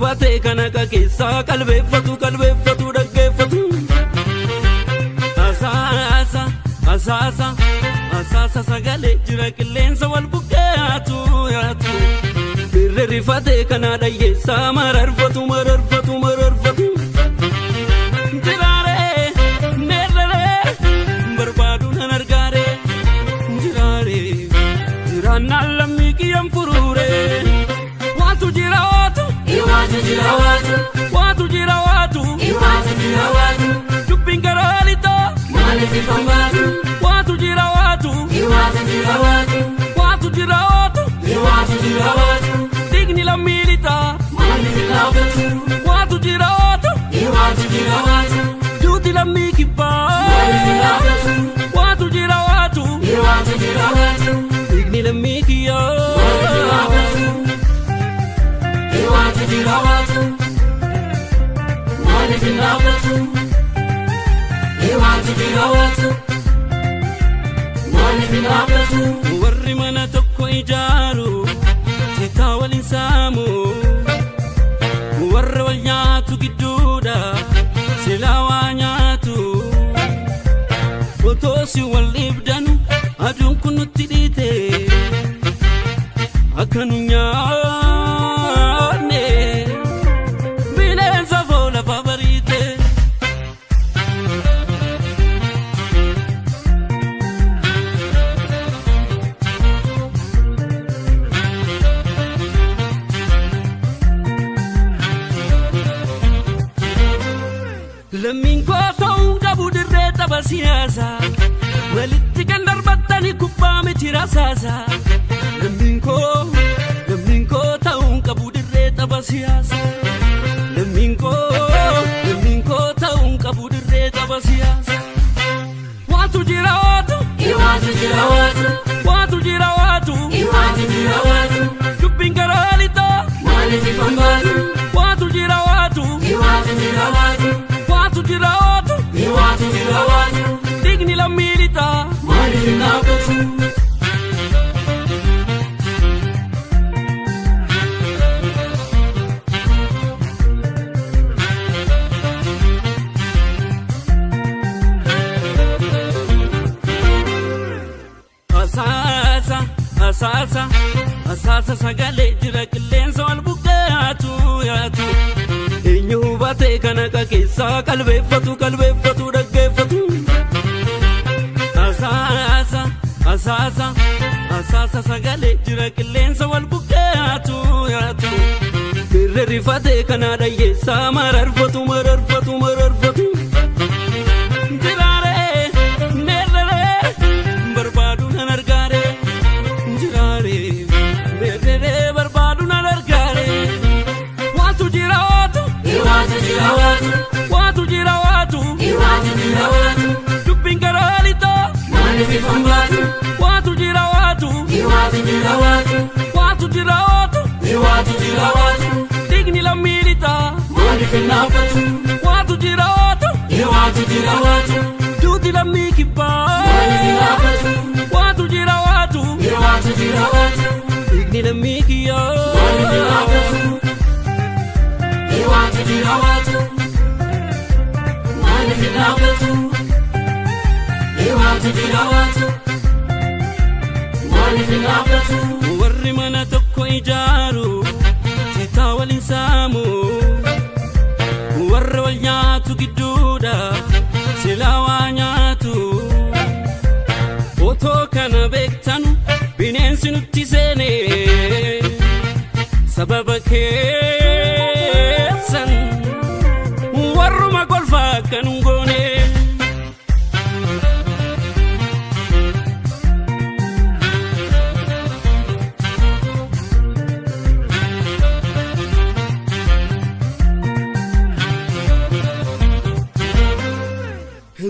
hubatee kana keessaa qalbeeffatu qalbeeffatu dhaggeeffatu. Asaasa asaasa asaasa sagalee jira qilleensa wal bukkee yaatu yaatu. Dirree rifatee kana dhayyeessaa mararfatu mararfatu mararfatu. Jiraaree meerree barbaadu nan argaaree jiraaree jiraannaan lammii kiyyaan furuuree. Waatu jira waatu. Iwaatu jira waatu. Waatu jira waatu. Iwaatu jira waatu. Dubbiin garaa lixaa. Maaliif ifaan baatu? Waatu jira waatu. Iwaatu jira waatu. Waatu jira waatu. Iwaatu jira waatu. Dhiigni lammii lixaa. Maaliif hin dhaabbatu? Waatu jira waatu. Iwaatu jira waatu. Duuti lammii kibbaa. Maaliif hin dhaabbatu? Waatu jira waatu. Iwaatu jira waatu. Dhiigni lammii kiyyaa. Maaliif hin dhaabbatu? Iwaatu jira waatu. Maaliif hin dhaabbatu? Iwaatu jira waatu. Maaliif hin dhaabbatu? Warri mana tokko ijaaru citaa waliin saamu. Warri wal nyaatu gidduudha silaa waa nyaatu. Otoo si wal dhiibdanu aduun kun nutti dhiite akka nu nyaanne bineensa foola lafa bariite. Lammiin koo ta'uu qabu dirree tapha siyaasaa. Walitti kan darbattani kubbaa miti rasaasaa. Lammiin koo ta'uu qabu dirree tapha siyaasaa. Lammiin koo ta'uu qabu dirree tapha siyaasaa. Waatu jira waatu. Iwaatu jira waatu. Waatu jira waatu. Iwaatu jira waatu. Dubbiin garaa lixaa. Maaliif ifaan baatu? Waatu jira waatu. Iwaatu jira waatu. Waatu jira waatu. Iwaatu jira waatu. Dhiigni lammii lixaa. Maaliif hin dhaabbatu? Asaasa asaasa asaasa sagalee jira qilleensa wal bukkee yaatu yaatu. Eenyu hubatee kana keessaa qalbeeffatu qalbeeffatu dhaggeeffatu. Asaasa asaasa asaasa sagalee jira qilleensa wal bukkee yaatu yaatu. Dirree rifatee kana dhayyeessaa mararfatu mararfatu mararfatu. Jiraaree meerree barbaadu nan argaaree jiraaree meerree barbaadu nan argaaree. Waatu jira waatu. Iwaatu jira waatu. Waatu jira waatu. Iwaatu jira waatu. Dubbiin garaa lixaa. Maaliif ifaan baatu? Waatu jira waatu. Iwaatu jira waatu. Waatu jira waatu. Iwaatu jira waatu. Dhiigni lammii lixaa. Maaliif hin dhaabbatu? Waatu jira waatu. Iwaatu jira waatu. Duuti lammii kibbaa. Maaliif hin dhaabbatu? Waatu jira waatu. Iwaatu jira waatu. Dhiigni lammii kiyyaa. Maaliif hin dhaabbatu? Iwaatu jira waatu. Maaliif hin dhaabbatu? Iwaatu jira waatu. Maaliif hin dhaabbatu? Warri mana tokko ijaaru citaa waliin saamu. Warri wal nyaatu gidduudha silaa waa nyaatu. Otoo kana beektanu bineensi nutti seene sababa keessan warruma golfaa akka nun goone.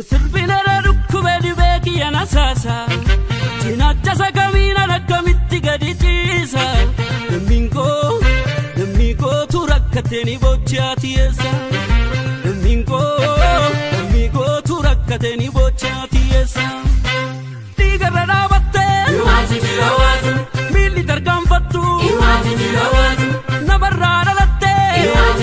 Sirbina dhukkubee dhibee kiyya na saasa. Cinaacha sakamiin akkamitti gadi ciisa. Lammiin kootu rakkatee ni boochaa tiyeessa. Lammiin kootu rakkatee ni boochaa tiyeessa. Dhiigarra dhaabattee. Iwaatu jira waatu. Miilli tarkaanfattu. Iwaatu jira waatu. Namarraa dhalattee. Iwaatu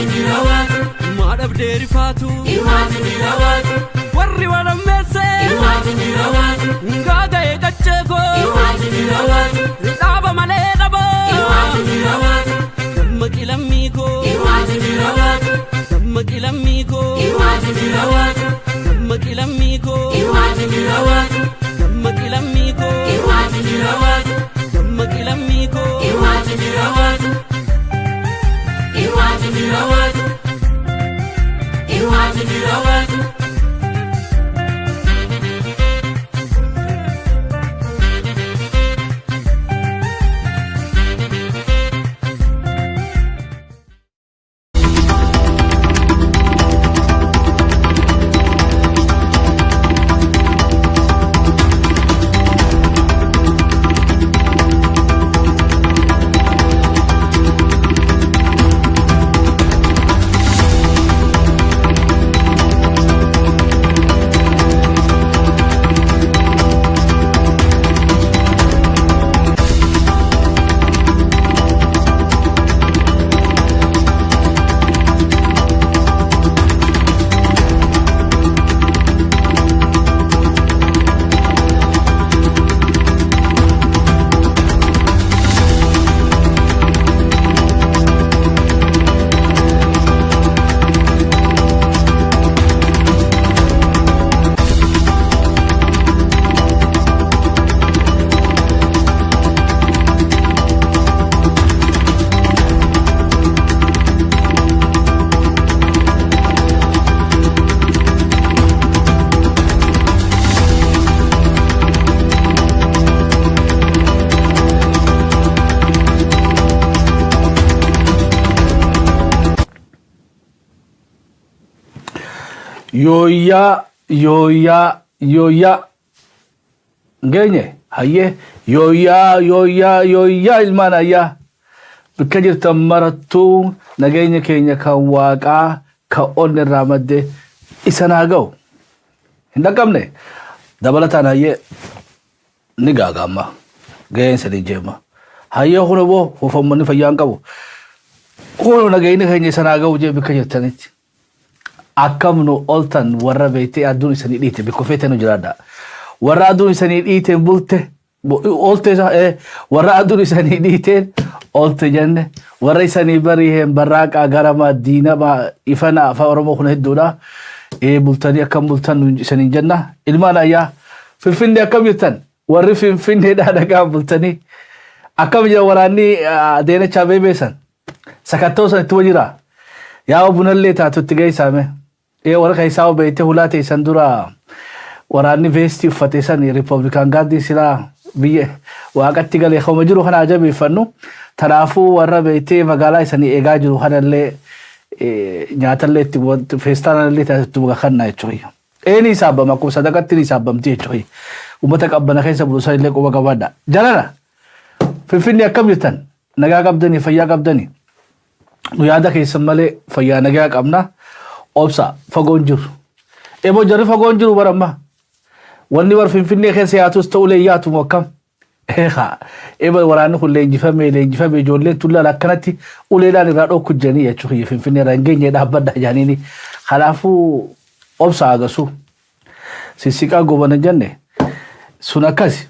rifaatu. Iwaatu jira waatu. Warri walammeesse. Iwaatu jira waatu. Gaaga'ee qacheekoo. Iwaatu jira waatu. Dhaaba malee dhaba. Iwaatu jira waatu. Dammaqi lammii koo. Iwaatu jira waatu. Dammaqi lammii koo. Iwaatu jira waatu. Dammaqi lammii koo. Iwaatu jira waatu. Dammaqi lammii koo. Iwaatu jira waatu. Dammaqi lammii koo. Iwaatu jira waatu. Iwaatu jira waatu. Iwaatu jira waatu. Yooyyaa yooyyaa yooyyaa geenye hayyee yooyyaa yooyyaa yooyyaa ilmaan ayyaa bakka jirtan marattuu nageenya keenya kan waaqaa kan onni irraa madde isa naa ga'u hin dhaqqabne dabalataan hayyee ni gaagaama ga'een sadii jeema hayyee kun immoo fuufammanni fayyaa hin qabu kun nageenya keenya isa naa ga'u jee bakka jirtanitti. Akkam nu oltan warra beektee aduun isanii dhiite bikka feete nu jiraadha. Warra aduun isanii dhiiteen bulte olte warra aduun isanii dhiiteen olte jenne warra isanii bariiheen barraaqaa garamaa diinamaa ifana afaan Oromoo kun hedduudha. Bultanii akkam bultan isanii jenna. Ilmaan ayyaa Finfinnee akkam jirtan warri Finfinneedhaa dhagaan bultanii akkam jira waraanni Adeenachaa beebeessan sakattoo san ittuma jira. Yaa bunallee taatu itti geessaame. Warra keessaa beektee hulaa teessan dura waraanni veestii uffate san Riippablikaan gaardii silaa biyya waaqatti galee koma jiru kana ajabeeffannu. Kanaafuu warra beektee magaalaa isanii eegaa jiru kanallee nyaatallee itti feestaanallee itti kannaa jechuudha. Eeni isaabbama akkuma sadaqatti ni isaabbamti jechuudha. Uummata qabbana keessa bulu sanillee quba qabaadha. Jalala Finfinnee akkam jirtan nagaa qabdanii fayyaa qabdanii. Nu yaada keessan malee fayyaa nagaa qabna. Obsa fagoon jiru. Eeboo jarri fagoon jiru bara amma. Wanni war Finfinnee keessa yaatus ta'ulee yaatu moo akkam? Eegaa eeba waraanni kun leenjifamee leenjifamee ijoolleen tullaan akkanatti uleedhaan irraa dhokku jiranii jechuudha. Finfinnee irraa hin geenye dhaabbadha jaaniini. Kanaafuu obsa agasu. Sissiqaa gobana jenne sun akkasi.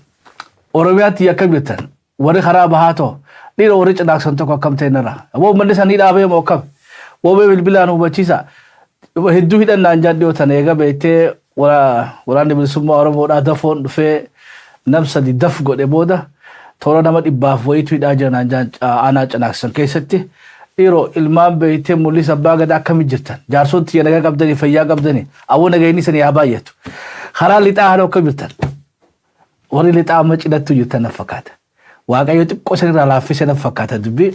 Oromiyaatti akkam jirtan warri karaa bahaa ta'u dhiira warri cinaaksan tokko akkam ta'e narra. Aboo uummanni isaanii dhaabee moo akkam? Woobee bilbilaan hubachiisa. Hedduu hidhannaan jaan dhiyootan eega beektee waraanni bilisummaa Oromoodhaa dafoon dhufee nam sadi daf godhe booda toora nama dhibbaaf wayiitu hidhaa jiran jaan aanaa cinaaksan keessatti. Dhiiroo ilmaan beektee mul'isa abbaa gadaa akkamitti jirtan? Jaarsoon tiyya nagaa qabdanii fayyaa qabdanii awwa nagayinni sanii haa baay'atu. Karaa lixaa haala akkam jirtan? Warri lixaa amma cinattu jirtan na fakkaata. Waaqayyo xiqqoo sanirraa laaffise na fakkaata dubbii.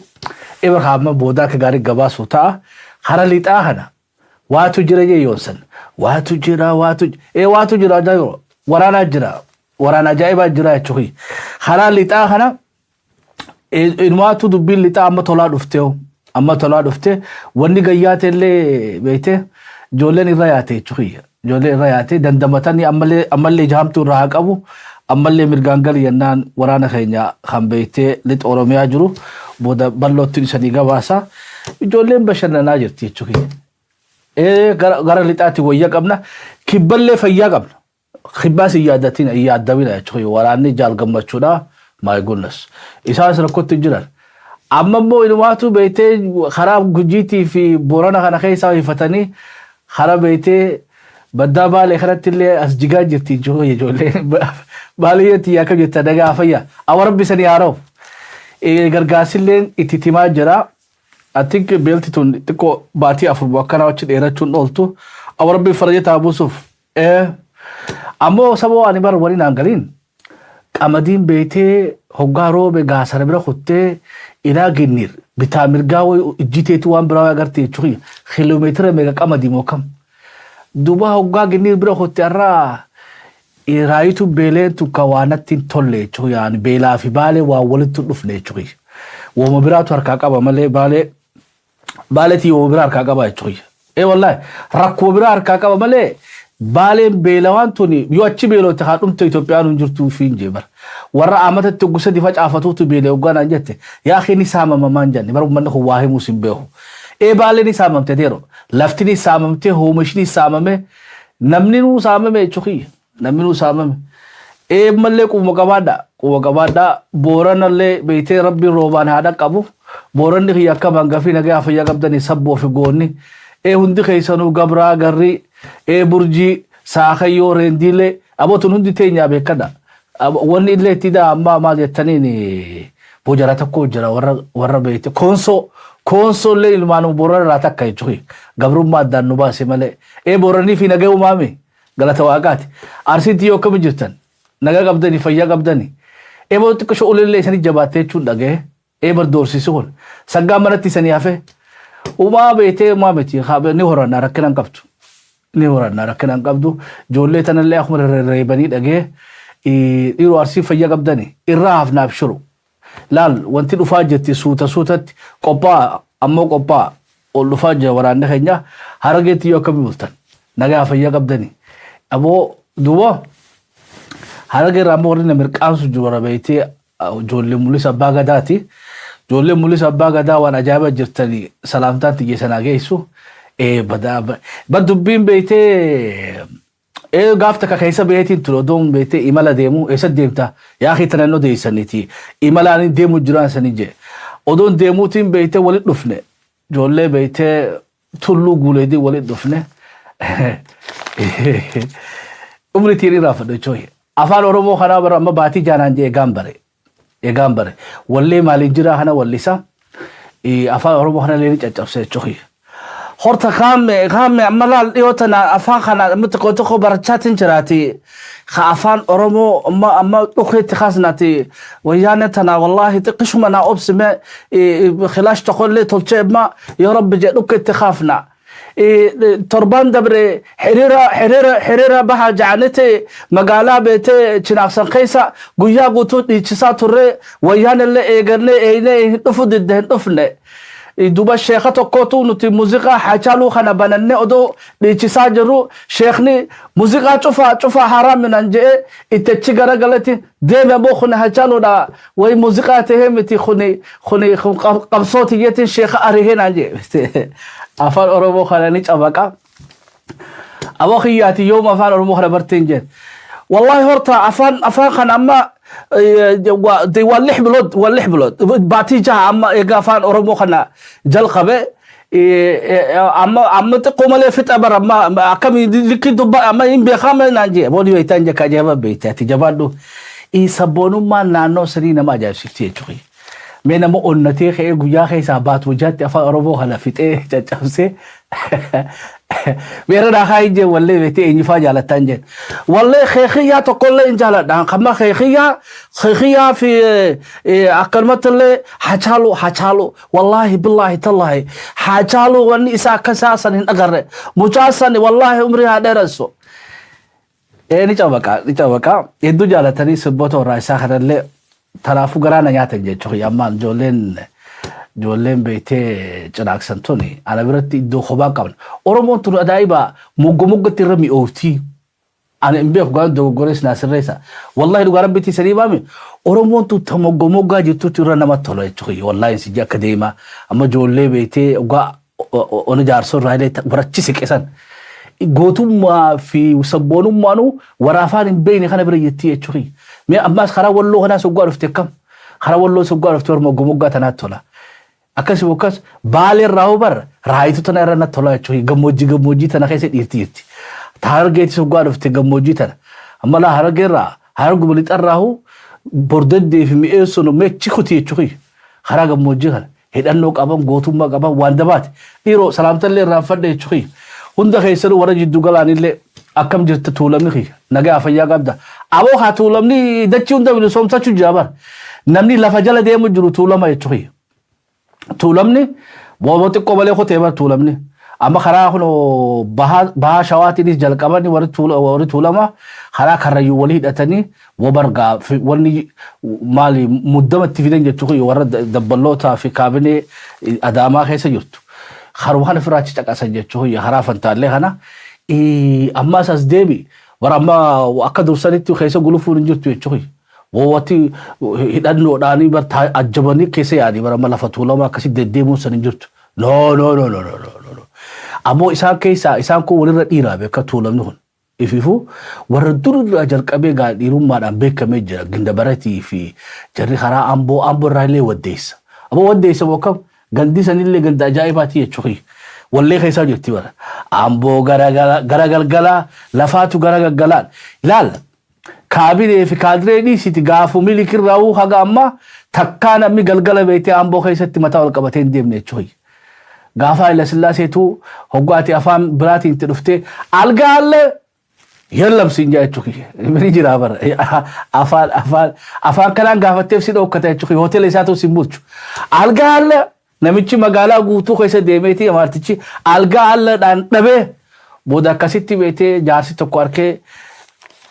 Ibra amma booda akka gaarii gabaasu ta'a. Karaa lixaa kana waatu jira jee yoonsan. Waatu jira waatu waatu jira waraanaa jira waraana ajaa'ibaa jira jechuudha. Karaa lixaa kana inumaatu dubbiin lixaa amma tolaa dhuftee amma tolaa dhuftee wanni gayyaate illee beektee ijoolleen irra yaate jechuudha. Ijoolleen irra yaate dandamatanii ammallee jahamtuu irraa haa qabu ammallee mirgaan gali jennaan waraana keenya kan beektee lixa Oromiyaa jiru booda bal'ootti isanii gabaasa. Ijoolleen bashannanaa jirti jechuudha. Gara lixaatti wayya qabna. Kibballee fayyaa qabna. Kibbaas hin yaaddatin, hin yaaddamina jechuudha. Waraanni Jaal Gammachuudha. My goodness. Isaanis rakkootti hin jiran. Amma immoo inumaatu beektee karaa Gujiitii fi Boorana kana keessaa hifatanii karaa beektee baddaa Baalee kanatti illee as jigaa jirti ijoollee. Baaleetti akkam jetta, nagaa fayyaa? Awa rabbi sanii haara'u. Gargaarsilleen itti timaa jira. I think beelti tun xiqqoo baatii 4 akkanaa achi dheerachuun ooltu. Awa rabbi faraja taa buusuuf. Ammoo saba waan bara waliin aan galiin qamadiin beektee hoggaa roobe gaasara bira kuttee ilaa Ginnir bitaa mirgaa wayi ijjiteetu waan biraa agartee jechuudha. Kiiloomeetira meeqa qamadii moo kam? Duuba hoggaa Ginnir bira kutte irraa raayitu beeleen tun ka waan natti hin tolle jechuudha. Yaani beelaa fi Baalee waan walitti dhufne jechuudha. Wooma biraatu harkaa qaba malee Baalee Baaleetii wooma biraa harkaa qaba jechuudha. Ee wallaahi, rakkoo biraa harkaa qaba malee Baaleen beelawaan tuni yoo achi beelotte haa dhumte, Itoophiyaan hin jirtuu fi hin jee bara. Warra amatatti gosa difa caafatuutu beelee hoggaa naan jette, yaa ni saamamamaan jenne bara, uummanni kun waa himuus hin beeku. Ee, Baaleen ni saamamte teero, lafti ni saamamte, oomishni saamame, namni nuu saamame jechuudha, namni nuu saamame. Ee, mallee quba qabaadha, quba qabaadha. Booranallee beektee rabbiin roobaan haadha qabu. Booranni kiyya akka hangafii nagaa fayyaa qabdanii sabboo fi goonni. Ee, hundi keessanuu gabraa garrii, ee, Burjii, Saakayyoo, Reendiilee, abootun hundi teenyaa beekadha. Wanni illee itti daa ammaa maal jettaniin bojara tokko jira, warra beekte Koonsoo, Koonsoo illee ilmaan Boorana irraa takka jechuudha. Gabrummaa addaan nu baase malee. Ee, Booranii fi nagaa uumaame, galata Waaqaati. Arsiitti yoo akkami jirtan, nagaa qabdanii, fayyaa qabdanii? Ee, boo xiqqoo ulillee isanii jabaattee jechuun dhaga'e. Ee, bar doorsisi kun sangaan manatti isanii hafe. Uumaa beektee uumaa miti, ni horanna, rakkina hin qabdu. Ni horanna, rakkina hin qabdu. Ijoollee tanallee akkuma reebanii dhagee, dhiiroo Arsii fayyaa qabdanii, irraa hafnaaf shiru. Laal, wanti dhufaa jirti suuta suutatti qophaa'a, ammoo qophaa'a, ol dhufaa jira waraanni keenya. Harargeetti yoo akkamii bultan, nagaa fayyaa qabdanii? Aboo duuba Harargee irraa ammoo warri na mirqaansu jiru warra beektee ijoollee Mul'isa Abbaa Gadaati. Ijoollee Mul'isa Abbaa Gadaa waan ajaa'iba jirtanii, salaamtaan xiyye sanaa geessu. Badaa bar dubbiin beektee gaaf takka keessa beetiin ture, odoon beektee imala deemu, eessa deemta yaa kee tanan odeessaniiti, imalaan deemu jiraan sanii jee. Odoon deemuutiin beektee walitti dhufne, ijoollee beektee Tulluu Guuleedii walitti dhufne. Umritiin irraa fudhe jechuudha. Afaan Oromoo kanaa bara amma baatii jaanaan jee eegaan bare. Eegaan bare. Wallee maaliin jiraa kana wallisa. Afaan Oromoo kana illee ni caccabse jechuudha. Horta kaame kaame amma laal, dhiyoo tana afaan kana amma tokko tokko barachaatiin jiraati. Ka afaan Oromoo amma dhukeetti kaasnaati wayyaane tana, wallaahi xiqqishuma naa obsime, khilaash tokkollee tolchee amma yoo Rabbi jedhe dhukeetti kaafna. Torban dabre hiriira baha ja'anite magaalaa beetee Cinaaqsan keessa guyyaa guutuu dhiichisaa turre. Wayyaan illee eegannee eeynee hin dhufu didde, hin dhufne. Duuba sheeka tokkotu nuti muuziqaa Haacaaluu kana banannee odoo dhiichisaa jirru, sheekni muuziqaa cufaa cufaa haraaminaan je'ee itti achi garagalatti deeme. Ammoo kun Haacaaluudha wayi muuziqaa tahee miti, kuni qabsoo tiyyatiin sheeka arihee naan jee. Afaan Oromoo kana ni cabaqa. Aboo kiyyaati, yoom afaan Oromoo kana barteen jeen? Wallahi horta afaan kana amma waa 6 bilood, waa 6 bilood, baatii 6 amma egaa afaan Oromoo kana jalqabe. Amma xiqqoo malee fixa bara, amma akkamii likki dubba amma hin beekama naan jee. Booni beektaan jekka ajaa'iba beekte ati, jabaadhu. Sabboonummaan naannoo sanii nama ajaa'ibsiifti jechuudha. Mee nama onnatee ka'ee guyyaa keessaa baatu hojaatti afaan Oromoo kana fixee caccabsee meera daakaa hin jeen. Wallee beektee eenyufaa jaalattaan jeen? Wallee keekiyyaa tokkollee hin jaaladha. Kamma keekiyyaa fi akkanumatti illee Hacaalu, Hacaalu, wallaahi billaahi tallaahi, Hacaalu wanni isaa akka isaa san hin agarre, mucaa san wallaahi umrii haa dheeressu. Ee, ni cabaqa, ni cabaqa, hedduu jaalatanii sirboota warraa isaa kanallee tanaafuu garaa na nyaatan jechuudha. Ammaan ijoolleen beektee Cinaaqsan tuni ana biratti iddoo kophaa qabna. Oromoon tun ajaa'iba, moggo moggatti irra mi'ooftii. Ani hin beeku, gaan dogoggores naa sirreessa. Wallahi dhugaa Rabbiitti sanii baame, Oromoon tun ta moggo moggaa jirtutti irra namatti tola jechuudha. Wallahi si akka deema amma ijoollee beektee dhugaa Ona Jaarsoo irraa illee warachi siqe san. Gootummaa fi sabboonummaanuu warra afaan hin beekne kana bira jettii jechuudha. Mee ammaas karaa Walloo kanaa soggaa dhufte akkam? Karaa Walloo soggaa dhufte warra moggaa moggaa tanaatti tola. Akkasuma akkas Baalee irraa hoo bara Raayituu tana irra natti tola jechuudha. Gammoojjii gammoojjii tana keessa dhiirti jirti. Harargeetti soggaa dhufte gammoojjii tana. Amma laa Harargee irraa, Hararguma lixa irraa hoo Bordoddee fi Mi'eessuun meechi kuti jechuudha. Karaa gammoojjii kana hidhannoo qaban, gootummaa qaban, waan dabaati. Dhiiroo salaamtallee irraanfadhe jechuudha. Hunda keessanuu warra jiddu galaanillee akkam jirta Tuulamni kiyya? Nagaa fayyaa qabda? Aboo haa Tuulamni dachii hunda bilisoomsachuu jira bara. Namni lafa jala deemu jiru Tuulama jechuudha. Tuulamni booboo xiqqoo malee kutee bara Tuulamni. Amma karaa kun bahaa Shawaatiinis jalqabanii warri Tuulama karaa Karrayyuu walii hidhatanii wobargaa wanni maali muddama itti fidan jechuudha warra dabballootaa fi kaabinee Adaamaa keessa jirtu. Karuma kana ofirraa achi caqasan jechuudha karaa Fantaallee kana. Ammas as deebi bara amma akka dursanitti keessa gulufuun hin jirtu jechuudha. Wawwatti hidhannoodhaanii bar ajjabanii keessa yaa'anii bara amma lafa Tuulamaa akkasitti deddeemuun san hin jirtu. No no no no no no no. Ammoo isaan keessaa isaan kun walirra dhiiraa beeka Tuulamni kun. Ifiifuu warra durirraa jalqabee gaa dhiirummaadhaan beekamee jira. Gindabaratii fi jarri karaa Amboo, Amboo irraa illee Waddeessa. Ammoo Waddeessa moo kam gandi sanillee ganda ajaa'ibaati jechuudha. Wallee keessaa jirti bara. Amboo gara galgalaa lafaatu gara gaggalaan. Ilaala. Kaabinee fi kaadiree dhiisiti gaafu Milik irraa'uu haga ammaa takkaa namni galgala beektee Amboo keessatti mataa ol qabatee hin deemne jechuudha. Gaafa Haayila Sillaaseetu hoggaa ati afaan biraatiin itti dhuftee algaa allee yallam siin jaa jechuudha. Ni jira bara. Afaan afaan afaan kanaan gaafatteef si dhokkata jechuudha. Hoteela isaatu si bulchu. Algaa allee namichi magaalaa guutuu keessa deemeeti amaartichi algaa allaadhaan dhabee booda akkasitti beetee jaarsi tokko arkee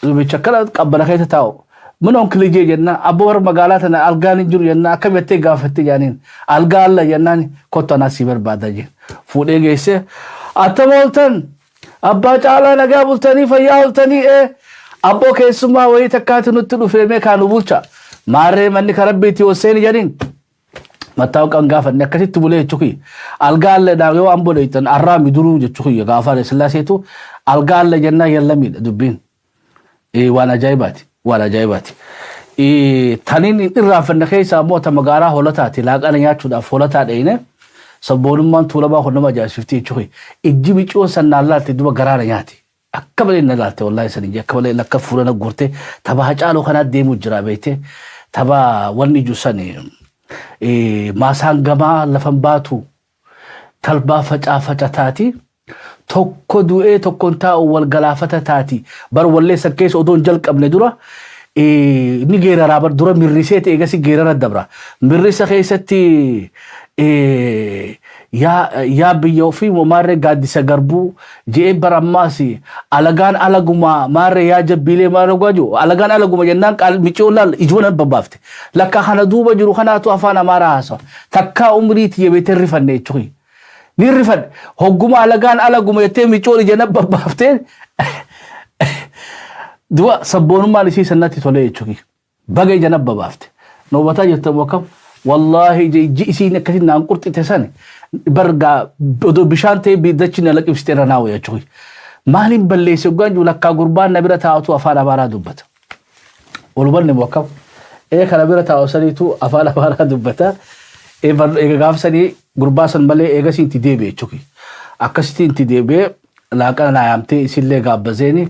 namicha akkana qabbana keessa taa'u. Mana onkilijee jennaan abboo warra magaalaa tana algaan hin jiru jennaan akkam jettee gaafatte jaaniin algaa alla jennaan kottu anaa sii barbaada jeen. Fuudhee geessee attam ooltan abbaa Caalaa, nagaa bultanii, fayyaa ooltanii? Ee abboo, keessummaa wayii takkaati nutti dhufee, mee kaa nu bulcha maarree manni karabbiitti hosseen jedhiin. Mattaawqaan gaafanne akkasitti bulee jechuu kiyya. Algaa alleedhaan yoo Amboo dheeytan arraa miduruu jechuu kiyya, gaafa Haile Sillaaseetu algaa alle jennaan yallamiidha dubbiin. Waan ajaa'ibaati. Waan ajaa'ibaati. Taniin hin irraanfanne keessaa immoo ta magaalaa Holataati, laaqana nyaachuudhaaf Holataa dheeyne, sabboonummaan Tuulamaa kun nama ajaa'ibsiifti jechuu kiyya. Ijji micoon san naan laalte duba garaa na nyaate. Akka malee na laalte, wallaahi san ijji akka malee lakka fuula na guurte. Tapha Hacaaluu kanaa deemuu jira beekte. Tapha wanni iju sani maasaan gamaa lafan baatu talbaa facaafaca taati. Tokko du'ee tokkoon taa'u wal galaafata taati. Bar wallee san keessa odoo hin jalqabne dura ni geeraraa bar, dura mirrisee ta'e eegasi geerara dabra. Mirrisa keessatti yaa biyya ofii maarree gaaddisa garbuu je'ee, bara ammaas alagaan alaguma maarree yaa jabbiilee maarree gaaju alagaan alaguma jennaan miciyoo laal ijuma nan babbaafte. Lakka kana duuba jiru kanaatu afaan Amaaraa haasawa. Takkaa umrii tiyya beetee rifanne jechuudha. Ni rifadhe. Hogguma alagaan alaguma jettee micoon ija na babbaaftee du'a sabboonummaan isii sannatti tolee jechuudha. Baga ija na babbaafte. Noobataa jirtamu akkam? Wallaahi iji isiin akkasiin naan qurxite sani bargaa odoo bishaan ta'ee dachi na laqibsite irra naa wayya jechuudha. Maaliin balleesse hoggaan jiru lakkaa gurbaan na bira taa'utu afaan Amaaraa dubbata. Walubanne moo akkam? Ee, kana bira taa'u saniitu afaan Amaaraa dubbata. Eega gaafa sanii gurbaa san malee eegasii itti deebi'e jechuudha. Akkasitti itti deebi'ee laaqana naa yaamtee isillee gaabbazeeni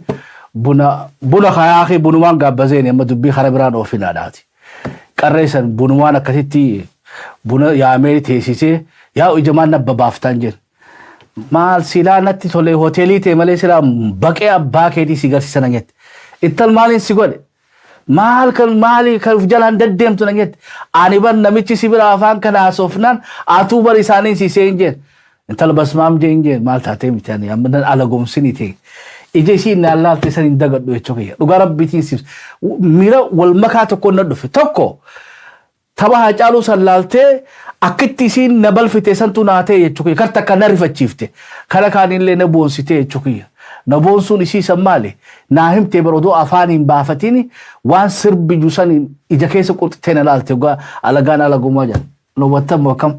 buna kayaa bunumaan gaabbazeeni amma dubbii kara biraan oofinaadhaati. Qarree san bunumaan akkasitti buna yaamee teessisee yaa ijamaan nabba baaftaan jedhe. Maal silaa natti tolee hoteelii ta'e malee silaa baqee abbaa keetii si garsiisa na jette. Ittal maaliin si godhe? Maal kan maali kan of jalaan deddeemtu na jette. Ani bar namichi si bira afaan kana haasofnaan atuu bar isaaniin si seen jeen. Intala basmaam jeen jeen maal taatee miti ani amma nan alagoomsini ta'e. Ija isiin naan laalte san hin dagadhu jechuu kiyya. Dhugaa Rabbiitiin si miira wal makaa tokko na dhufe. Tokko tapha Haacaaluu san laaltee akkitti isiin na balfite santu naa ta'e jechuu kiyya. Kar takka na rifachiifte. Kara kaanillee na boonsite jechuu kiyya. Na boonsuun isii san maali? Naa himtee bar odoo afaan hin baafatin waan sirbi ju san ija keessa qurxitee na laalte dhugaa alagaan alagumaa jedha. Nu hubattan moo akkam?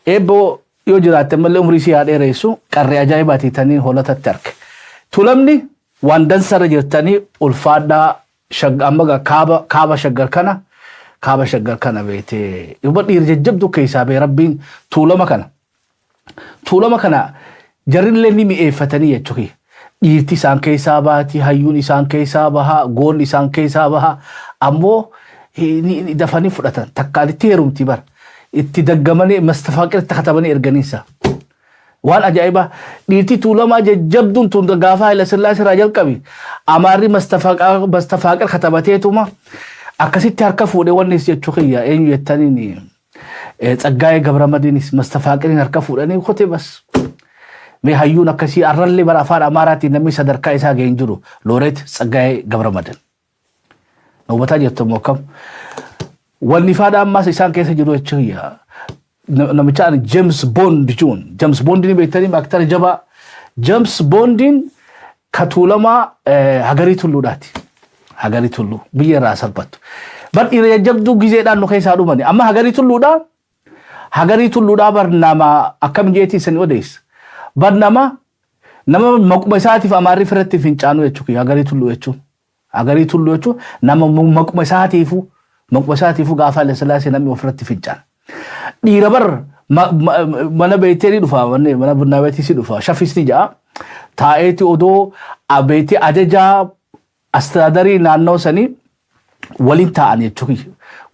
Eebboo. Yoo jiraatte malee umrii isii haa dheeressu, qarree ajaa'ibaati tanii Holatatti arge. Tuulamni waan dansarra jirtanii ulfaadhaa. Amma kaaba Shaggar kana, kaaba Shaggar kana beetee dhibba dhiira jajjabdu keessaa bee Rabbiin Tuulama kana. Tuulama kana jarrillee ni mi'eeffatanii jechuudha. Dhiirti isaan keessaa baati, hayyuun isaan keessaa baha, goonni isaan keessaa baha. Ammoo dafanii fudhatan. Takkaan itti heerumti bara. Itti daggamanii mastafaaqir itti katabanii erganiinsa. Waan ajaa'ibaa, dhiirti Tuulamaa jajjabduun tun gaafa Haayila Sillaasee irraa jalqabi. Amaarri mastafaaqir katabateetuma akkasitti harka fuudhee wanni jechuu kiyya eenyu jettaniin, Tsaggaayee Gabramadiinis mastafaaqiriin harka fuudhanii kote bas. Mee hayyuun akkasii arrallee bara afaan Amaaraatiin namni sadarkaa isaa ga'ee hin jiru, Looreet Tsaggaayee Gabramadin. Hubataa jirtu immoo akkam. Wanni faadha ammaas isaan keessa jiru jechuudha. Namicha ani James Bond jechuun, James Bond ni beektanii, aktara jabaa. James Bondiin ka Tuulamaa Hagarii Tulluudhaati. Hagarii Tulluu biyya irraa salphattu. Bar dhiira jajjabduu gizeedhaan nu keessaa dhumani. Amma Hagarii Tulluudhaa, Hagarii Tulluudhaa bar nama akkam jeetii isin odeessa. Bar nama maquma isaatiif Amaarri firratti fincaanuu jechuudha Hagarii Tulluu jechuun. Hagarii Tulluu jechuun nama maquma isaatiifuu gaafa Haile Sillaasee namni ofirratti fincaan. Dhiira bar mana beektee ni dhufa, mana bunnaa beektii si dhufa, shaffisni ja'a. Taa'eeti odoo beektee ajajaa astiraadarii naannoo sanii waliin taa'an jechuudha.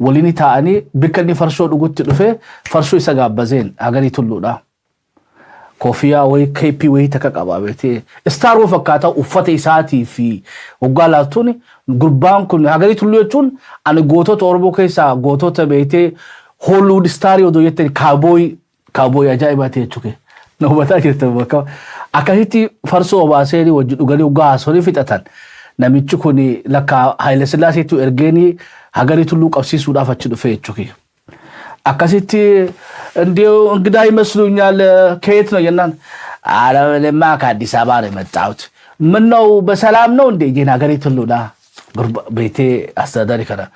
Waliin taa'anii bikka inni farshoo dhugutti dhufee farshoo isa gaabbazeen Hagarii Tulluudha. Kofiyaa wayii, keeppii wayii takka qaba beektee. Star woo fakkaata uffata isaatii fi hoggaa laaltuun gurbaan kun Hagarii Tulluu jechuun ani gootota Oromoo keessaa gootota beektee Hollywood starii odoo jettan, cowboy, cowboy ajaa'ibaati jechuudha. Na hubataa jirtan bakka akkasitti farsoo obaasee wajji dhuganii hoggaa haasofanii fixatan. Namichi kun lakka Haayile Sillaaseetu ergeenii Hagarii Tulluu qabsiisuudhaaf achi dhufe jechuudha. Akkasitti እንዲሁ እንግዳ ይመስሉኛል፣ ከየት ነው jennaan፣ ኧረ እኔማ ከአዲስ አበባ ነው የመጣሁት። ምን ነው በሰላም ነው እንዴ? Jeen Hagarii Tulluudha ቤቴ አስተዳዳሪ kana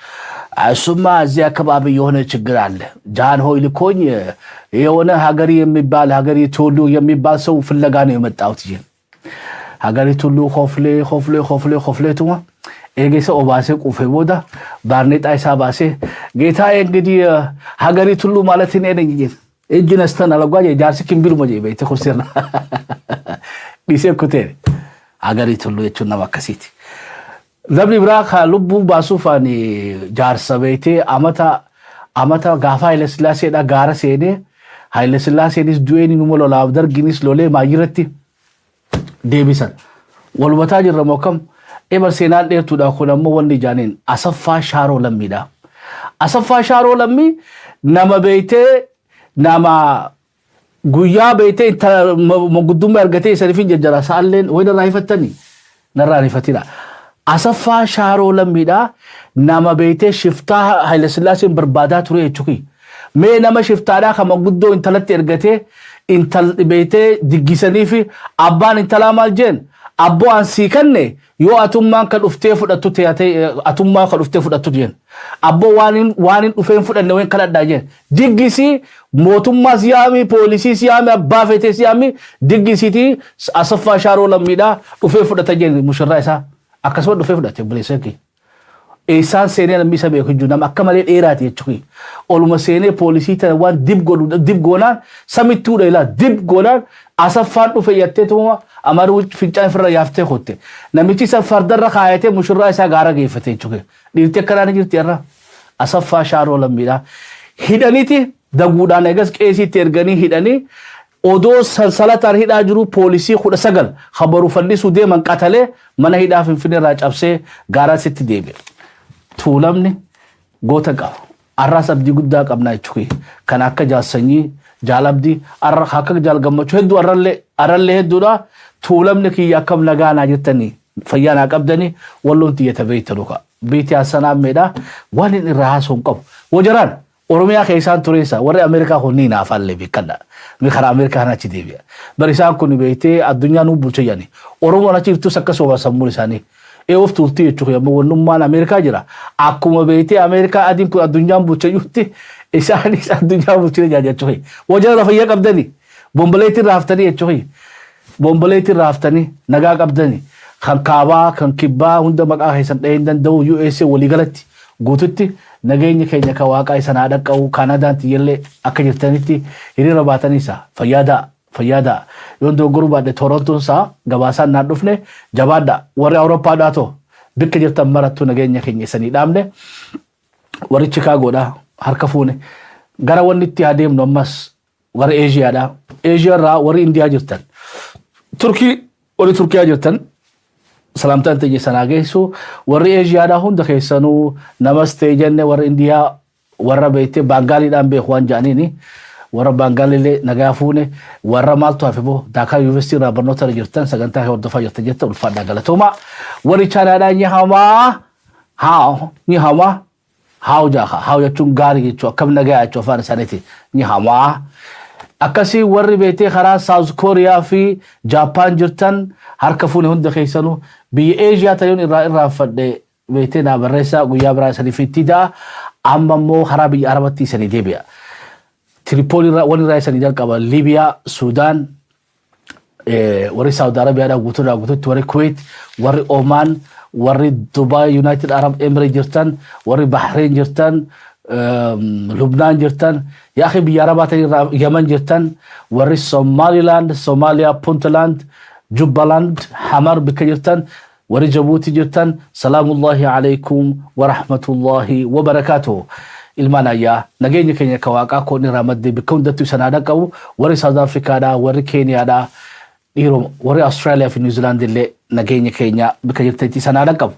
እሱማ እዚህ አካባቢ የሆነ ችግር አለ። ጃንሆይ ልኮኝ የሆነ ሀገሪ የሚባል ሀገሪ ቱሉ የሚባል ሰው ፍለጋ ነው የመጣሁት jeen. Hagarii Tulluu koflee koflee koflee kofleetuma eegesa obaasee quufee booda baarneexaa isaa baasee, ጌታዬ እንግዲህ ሀገሪ ቱሉ ማለት እኔ ነኝ jeen. እጅ ነስተን አለጓ jaarsi kimbiluma jee beekte kursiirra dhiisee kuteen. Hagarii Tulluu jechuun nama akkasiiti. Namni biraa ka lubbuu baasuuf ani jaarsa beektee amata amata gaafa Haayile Sillaaseedha gaara seenee, Haayile Sillaaseenis du'een numa lolaaf darginis lolee maayirratti deebisan. Walumataa jirra moo akkam? Ebar seenaan dheertuudha kun ammoo wanni jaaniin Asaffaa Shaaroo Lammiidha. Asaffaa Shaaroo Lammii nama beektee nama guyyaa beektee manguddummaa argatee isaniif hin jajjara sa'alleen wayi narraa hifattanii narraa hifatina. Asaffaa Shaaroo Lammiidha nama beektee shiftaa Haayile Sillaaseen barbaadaa ture jechuudha. Mee nama shiftaadhaa kan manguddoo intalatti ergatee intal beektee diggisanii fi abbaan intalaa maal jeen, abboo an sii kanne yoo atummaan kan dhuftee fudhattu ta'e, atummaan kan dhuftee fudhattu jeen. Abboo waan hin dhufeen fudhanne wayin kadhadhaa jeen. Diggisii mootummaas yaami, poolisiis yaami, abbaa feetees yaami, diggisiitii Asaffaa Shaaroo Lammiidhaa dhufee fudhata jeen mushurraa isaa. Akkasuma dhufee fudhate obboleessa kee. Eessaan seenee namni isa beeku jiru, nama akka malee dheeraati jechuudha. Oluma seenee poolisii tana waan dib godhu dib goonaan samittuudha ilaa dib goonaan Asaffaan dhufe jettee tuma amaruu fincaan ofirra yaaftee kotte. Namichi isa fardarra kaayatee mushurraa isaa gaara geeffate jechuudha. Dhiirti akkanaa ni jirti irra. Asaffaa Shaaroo Lammiidha. Hidhaniiti daguudhaan eegas qeesiitti erganii hidhanii odoo sansalataan hidhaa jiru poolisii 19 habaruu fannisuu deeman qatalee mana hidhaa Finfinnee irraa cabsee gaaraasitti deebi'e. Tuulamni goota qaba. Arraas abdii guddaa qabna jechuudha. Kan akka jaassanyii jaalabdii arra akka jaal Gammachuu hedduu arrallee hedduudha. Tuulamni kiyya akkam nagaa naa jettanii, fayyaa naa qabdanii, Walloon tiyyata beekta dhuka. Beekti Hassanaa meedha waan inni irraa haasa'u hin qabu. Wajaraan Oromiyaa keessaan tureessa warri Ameerikaa kun ni naafallee beekadha. Mi karaa Ameerikaa kana achi deebi'a. Bari isaan kun beektee addunyaa nuu bulcha jedhani. Oromoon achi jirtus akkasuma sammuun isaanii. Ee of tuultii jechuudha yommuu wannummaan Ameerikaa jira. Akkuma beektee Ameerikaa adiin kun addunyaan bulcha jirti isaanis addunyaa bulchina jaa jechuudha. Wajjira lafa fayyaa qabdanii. Bomboleetti irraa haftanii jechuun bomboleetti irraa haftanii nagaa qabdanii kan kaabaa kan kibbaa hunda maqaa keessan dhahee hin danda'u. USA waliigalatti guututti nageenyi keenya kan waaqaa isan haa dhaqqabu. Kaanadaan tiyyallee akka jirtanitti hiriira baatanii isa fayyaadaa fayyaadaa. Yoon dogoggoruu baadhe Torontoon isaa gabaasaan naan dhufne. Jabaadha. Warri Awurooppaadhaa too bikka jirtan marattuu nageenya keenya isanii dhaabne. Warri Chikaagoodhaa harka fuune. Gara wanni itti adeemnu ammas warri Eeshiyaadhaa. Eeshiyaa irraa warri Indiyaa jirtan, Turkii, warri Turkiyaa jirtan salaamtaan ta'e sanaa geessu. Warri Eeshiyaadhaa hunda keessanuu namaste jenne. Warri Indiyaa warra beektee Baangaaliidhaan beeku waan jedhaniini warra Baangaalillee nagaa fuune. Warra maaltu hafe boo? Daakaa Yuunivarsiitii irraa barnoota irra jirtan, sagantaa hordofaa jirtan jette, ulfaadhaa, galatoomaa. Warri Chaayinaadhaa 你好吗 好 你好吗 好 jaaka 好 jechuun gaarii jechuu, akkam nagaa jechuu afaan isaaniiti 你好吗. Akkasii warri beektee karaa Saawuz Kooriyaa fi Jaappaan jirtan harka fuune hunda keessanuu. Biyya Eeshiyaa ta'uun irraa irraanfadhe beektee naa barreessaa, guyyaa biraa isanii fitti ta'a. Amma immoo karaa biyya Arabatti isanii deebi'a. Tiripoolii irraa wanni irraa isanii jalqaba: Liibiyaa, Suudaan, warri Saawud Arabiyaadhaa guutuudhaa guututti, warri Kuwait, warri Omaan, warri Dubaay, United Arab Emirates jirtan, warri Bahrain jirtan, Lubnaan jirtan, yaa biyya Arabaa ta'e irraa Yaman jirtan, warri Somaliland, Somaaliyaa, Puntland, Jubbaland, Hamar bikka jirtan, warri Jabuuti jirtan, salaamullahi alaykum wa rahmatullahi wa barakaatuhu. Ilmaan ayyaa, nageenya keenya ka waaqaa koon irraa maddee bikka hundattuu isan haa qabu. Warri South Afrikaadhaa, warri Keeniyaadhaa, dhiiroo warri Austraaliyaa fi New Zealand illee nageenya keenya bikka jirtanitti isan haa qabu.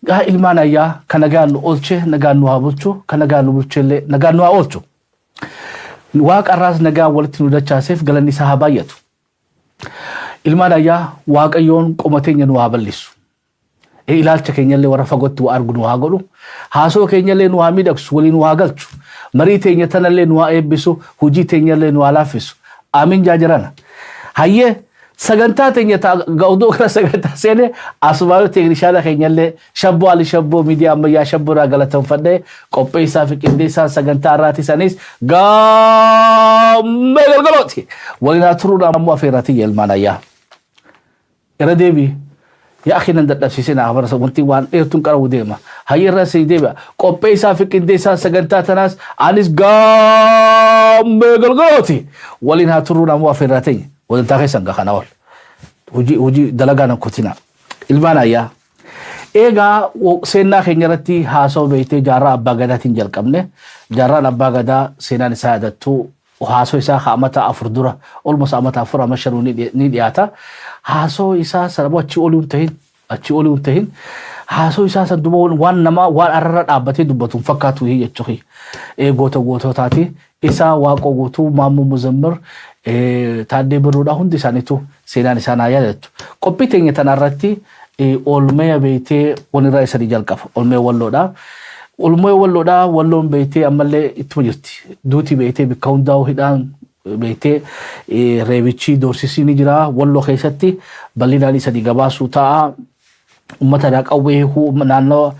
Gaa ilmaan ayyaa, kan nagaan nu oolche nagaan nu haa bulchu, kan nagaan nu bulche illee nagaan nu haa oolchu. Waaqa irraas nagaan walitti nu dachaaseef galanni isaa haa baay'atu. Ilmaan ayyaa, Waaqayyoon qoma teenya nu haa bal'isu. Ilaalcha keenyallee warra fagootti waa argu nu haa godhu. Haasoo keenyallee nu haa miidhagsu, walii nu haa galchu. Marii teenya tanallee nu haa eebbisu, hojii teenyallee nu haa laaffisu. Amiin jaajirana. Hayyee, sagantaa teenya odoo gara sagantaa seene asumaayoo teeknishaana keenyallee Shabboo Ali Shabboo miidiyaa ammayyaa Shabboodhaa galateeffadhee, qopheessaa fi qindeessaan sagantaa irraati sanis Gaammee Galgalooti. Waliin haa turuudhaan ammoo afeeraatii ilmaan ayyaa. Irra deebii yaa akhi nan dadhabsiisina habara wanti waan dheertuun qabu deema. Hayya, irra sii deebi'a. Qopheessaa fi qindeessaan sagantaa tanaas anis Gaammee Galgalooti. Waliin haa turuudhaan ammoo afeerraa teenya. Wadantaa keessan gaa kana ol. Hojii hojii dalagaa nan kutina. Ilmaan ayyaa. Egaa seenaa keenya irratti haasawaa beektee jaarraa abbaa gadaatiin jalqabne. Jaarraan abbaa gadaa seenaan isaa yaadattuu haasoo isaa ka amata 4 dura, olmos amata 4 ama 5 ni dhiyaata. Haasoo isaa sana achii olii hin tahin, achii olii hin tahin. Haasoo isaa san duba waan nama waan arrarra dhaabbatee dubbatu hin fakkaatu jechuudha. Goota goototaati. Isaa Waaqoo Guutuu, Maammoo Muzammir, Taaddee Birruudhaa hundi isaaniitu seenaan isaan haa yaadattu. Qophii teenya tanarratti oolmee beektee wanirraa isanii jalqaba. Oolmee Walloodhaa. Oolmee Walloodhaa, Walloon beektee ammallee ittuma jirti. Duuti beektee bakka hundaa'u hidhaan beektee reebichi doorsisii ni jira. Walloo keessatti bal'inaan isanii gabaasuu ta'a. Uummata qawwee naannoo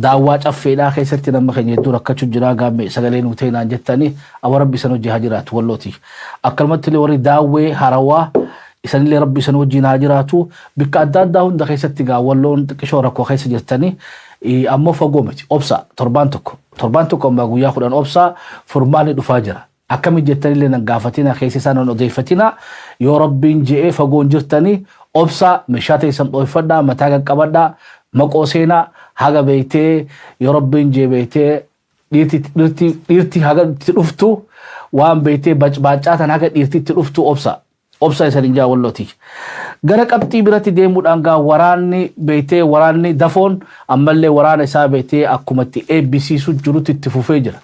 Daawwaa Caffeedhaa keessatti nama keenya hedduu rakkachuu jira. Gaammee sagalee nuu ta'e naan jettanii awwa, rabbi isan hojii haa jiraatu Wallooti. Akkanumatti illee warri Daawwee Harawaa isanillee rabbi isan wajjin haa jiraatu. Bikka adda addaa hunda keessatti gaa Walloon xiqqishoo rakkoo keessa jirtanii ammoo fagoo miti, obsa. Torbaan tokko, torbaan tokko ammaa guyyaa 10 obsa, furmaanni dhufaa jira. Akkami jettanillee nan gaafatina, keessa isaan nan odeeffatina. Yoo rabbiin je'ee fagoon jirtanii obsa, meeshaa teessan dhoofadhaa, mataa qaqqabadhaa, maqoo seenaa haga beektee yoo rabbiin jee beektee dhiirti haga itti dhuftu waan beektee bacbaacaa tan haga dhiirti itti dhuftu obsa. Obsa isan hin jaa Wallooti. Gara qabxii biratti deemuudhaan gaa waraanni beektee waraanni dafoon ammallee waraana isaa beektee akkuma itti eebbisiisu jirutti itti fufee jira.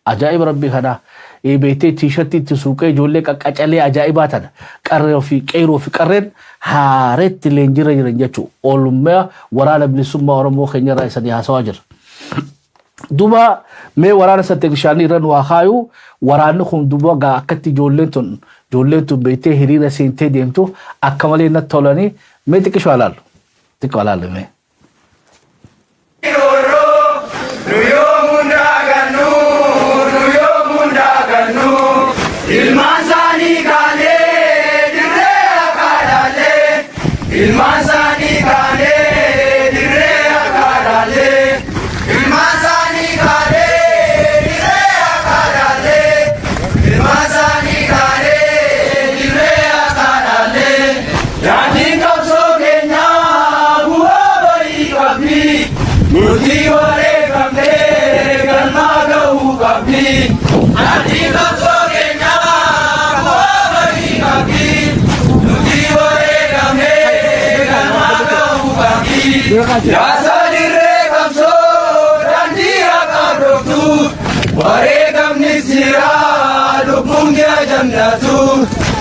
Ajaa'iba rabbii kanaa. Beektee tiishartii itti suuqee ijoollee qaqqacalee ajaa'ibaa tana qarree fi qeeroo fi qarreen haareetti leenjirra jiran jechuudha. Oolmaa waraana bilisummaa Oromoo keenyarraa isanii haasawaa jira. Duba mee waraana san teeknishaanii irra nu haa kaayu. Waraanni kun duba gaa akkatti ijoolleen tun beektee hiriira seentee deemtu akka malee natti tolanii. Mee xiqqishoo alaallu, xiqqoo alaallu mee. Nu yoomuun daagannu, nu yoomuun daagannu, ilmaan isaanii. Ilmaan isaanii kaanee dirree akka dhaallee. Ilmaan isaanii kaanee dirree akka dhaallee. Ilmaan isaanii kaanee dirree akka dhaallee. Daandiin qabsoo keenyaa bu'aa bayii qabdi. Nuti wareegamnee galmaa ga'uu qabdi. Daandiin qabsoo keenyaa bu'aa bayii qabdi. Nuti wareegamnee galmaa ga'uu qabdi. Yaasaa dirree qabsoo daandii haqaa dhoftu. Wareegamni jira, lubbuun kee jannatu.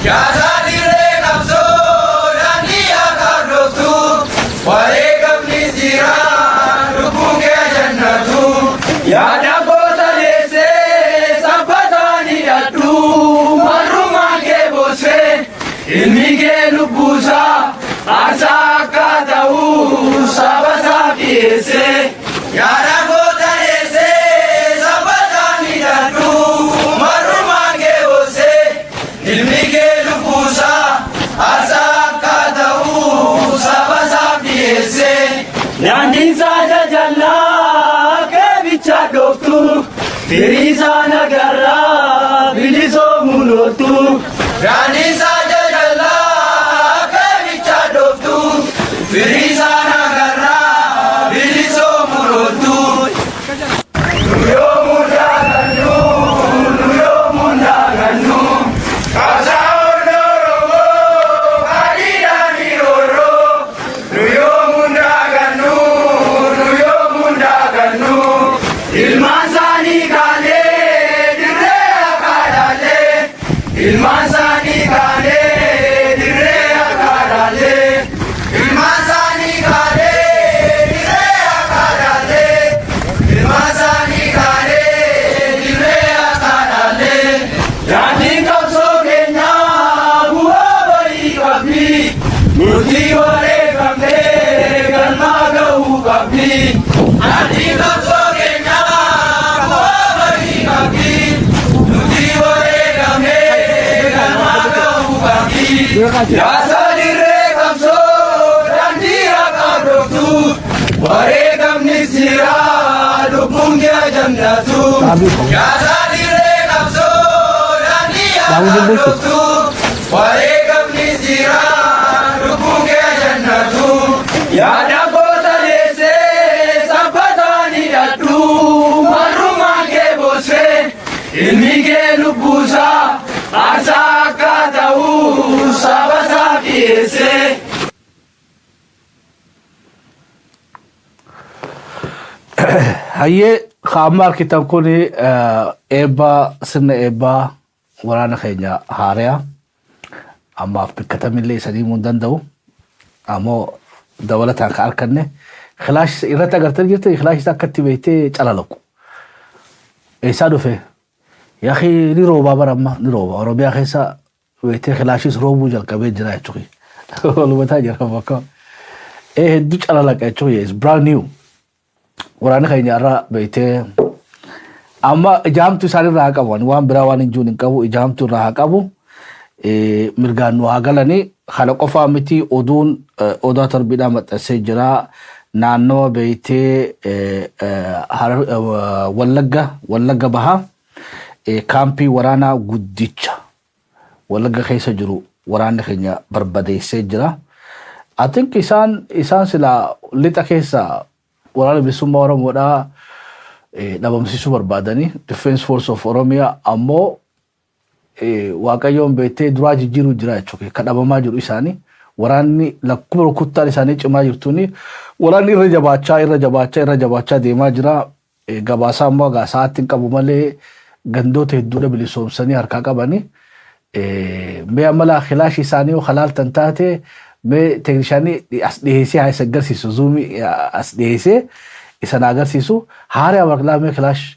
Yaasaa dirree qabsoo daandii haqaa dhoftu. Wareegamni jira, lubbuun kee jannatu. Yaada goota deessee sabbataan hidhadhu. Marrumaan kee boosee ilmi kee lubbuusaa aarsaa akka ta'u saba isaa dhiyeessee. Yaada goota deessee sabbataan hidhadhu. Marrumaan kee boosee ilmi kee lubbuusaa aarsaa akka ta'u saba isaa dhiyeessee. Daandiin isaa jajallaa keebicha dhoftu. Firii isaa nagarraa bilisoomuun ooltu. Daandiin isaa jajallaa keebicha dhoftu. Firii isaa nagarraa bilisoomuun ooltu. Nu yoomuun daagannu, nu yoomuun daagannu. Qabsaa'oon Oromoo adiidhaan roorroo. Nu yoomuun daagannu, nu yoomuun daagannu. Ilmaan isaanii kaanee dirree akka dhaallee. Ilmaan isaanii kaanee dirree akka dhaallee. Ilmaan isaanii kaanee dirree akka dhaallee. Ilmaan isaanii kaanee dirree akka dhaallee. Daandiin qabsoo keenyaa bu'aa bayii qabdi. Nuti wareegamnee galmaa ga'uu qabdi. Daandiin qabsoo keenyaa bu'aa bayii qabdi. Nuti wareegamnee galmaa ga'uu qabdi. Yaasaa dirree qabsoo daandii haqaa dhoftu. Wareegamni jira, lubbuun kee jannatu. Yaasaa dirree qabsoo daandii haqaa dhoftu. Wareegamni jira, lubbuun kee jannatu. Yaada goota deessee sabbataan hidhadhu. Marrumaan kee boosee ilmi kee lubbuusaa aarsaa akka ta'u saba isaa dhiyeessee. Hayyee, qaama arkitan kun eebba, sirna eebbaa waraana keenya haariyaa ammaaf bikkatamillee isanii himuu hin danda'u. Ammoo dabalataan kan arkanne kilaash irratti agartanii jirtan, kilaash akka itti beektee calalaqu. Eessaa dhufe? Yaaqii ni roobaa bara amma ni rooba. Oromiyaa keessa beektee kilaashis roobuu jalqabee jira jechuudha. Walumataa jira bakka. Ee, hedduu calalaqa jechuudha. Is brand new. Waraanni keenya irraa beektee amma ijaamtu isaan irraa haa qabu. Ani waan biraa waan hin jiru hin qabu. Ijaamtu irraa haa qabu. Mirgaan nu haa galanii. Kana qofaa miti, oduun Odaa Tarbiidhaa maxxansee jira. Naannawa beektee Wallagga, Wallagga Bahaa, kaampii waraanaa guddicha Wallagga keessa jiru waraanni keenya barbadeessee jira. I think isaan silaa lixa keessa Waraana Bilisummaa Oromoodhaa dhabamsiisuu barbaadanii, Defense Force of Oromiyaa ammoo Waaqayyoon beektee duraa jijjiiruu jira jechuudha. Kan dhabamaa jiru isaanii waraanni lakkuma rukuttaan isaanii cimaa jirtuuni waraanni irra jabaachaa, irra jabaachaa, irra jabaachaa deemaa jira. Gabaasaa immoo egaa sa'aatti hin qabu malee gandoota hedduudha bilisoomsanii harkaa qabani. Mee amma laa kilaashii isaanii yoo kalaaltan taate, mee teeknishaanii as dhiyeessee haa isa agarsiisu, zuumii as dhiyeessee isa na agarsiisu haaree abarlaa. Mee kilaash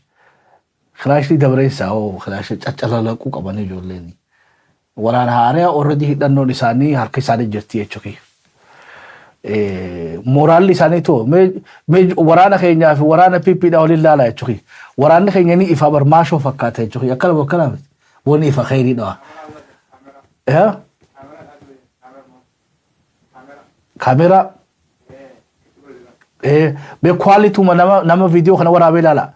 kilaashii dabareensaa hoo kilaashii caccalalaquu qabanii ijoolleen waraana haaree already hidhannoon isaanii harka isaanii jirti jechuudha. Mooraalli isaanii too mee waraana keenyaa fi waraana PP dha waliin laalaa jechuudha. Waraanni keenya ni ifa bar, maashoo fakkaata jechuudha. Akkana akkana miti. Wani ifa khayrii dhawa. Kaameeraa mee quality nama viidiyoo kana waraabee ilaala.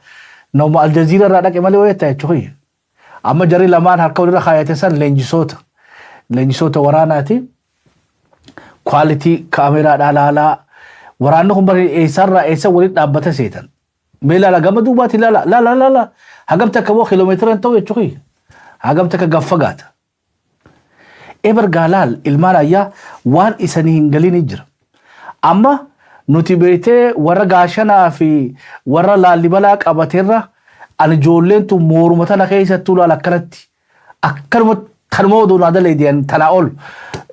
Nama Aljazeera irraa dhaqe malee wayii jechuudha. Amma jarri lamaan harka walirra kaayate san leenjisoota. Leenjisoota waraanaati. Quality kaameraadhaa ilaalaa. Waraanni kun bari eessarraa eessa walitti dhaabbata seetan? Mee ilaala, gama duubaatti ilaala, laala laala, hagam takka moo kiiloomeetira hin ta'u jechuudha. Hagam takka gaffagaata. Ebar gaalaal ilmaan ayyaa waan isanii hin galin jira. Amma nuti beetee warra Gaashanaa fi warra Laallibalaa qabateerra ani ijoolleen tun mooruma tana keessattuu laala akkanatti akkanuma kanuma oduu naa daleediyan tanaa ol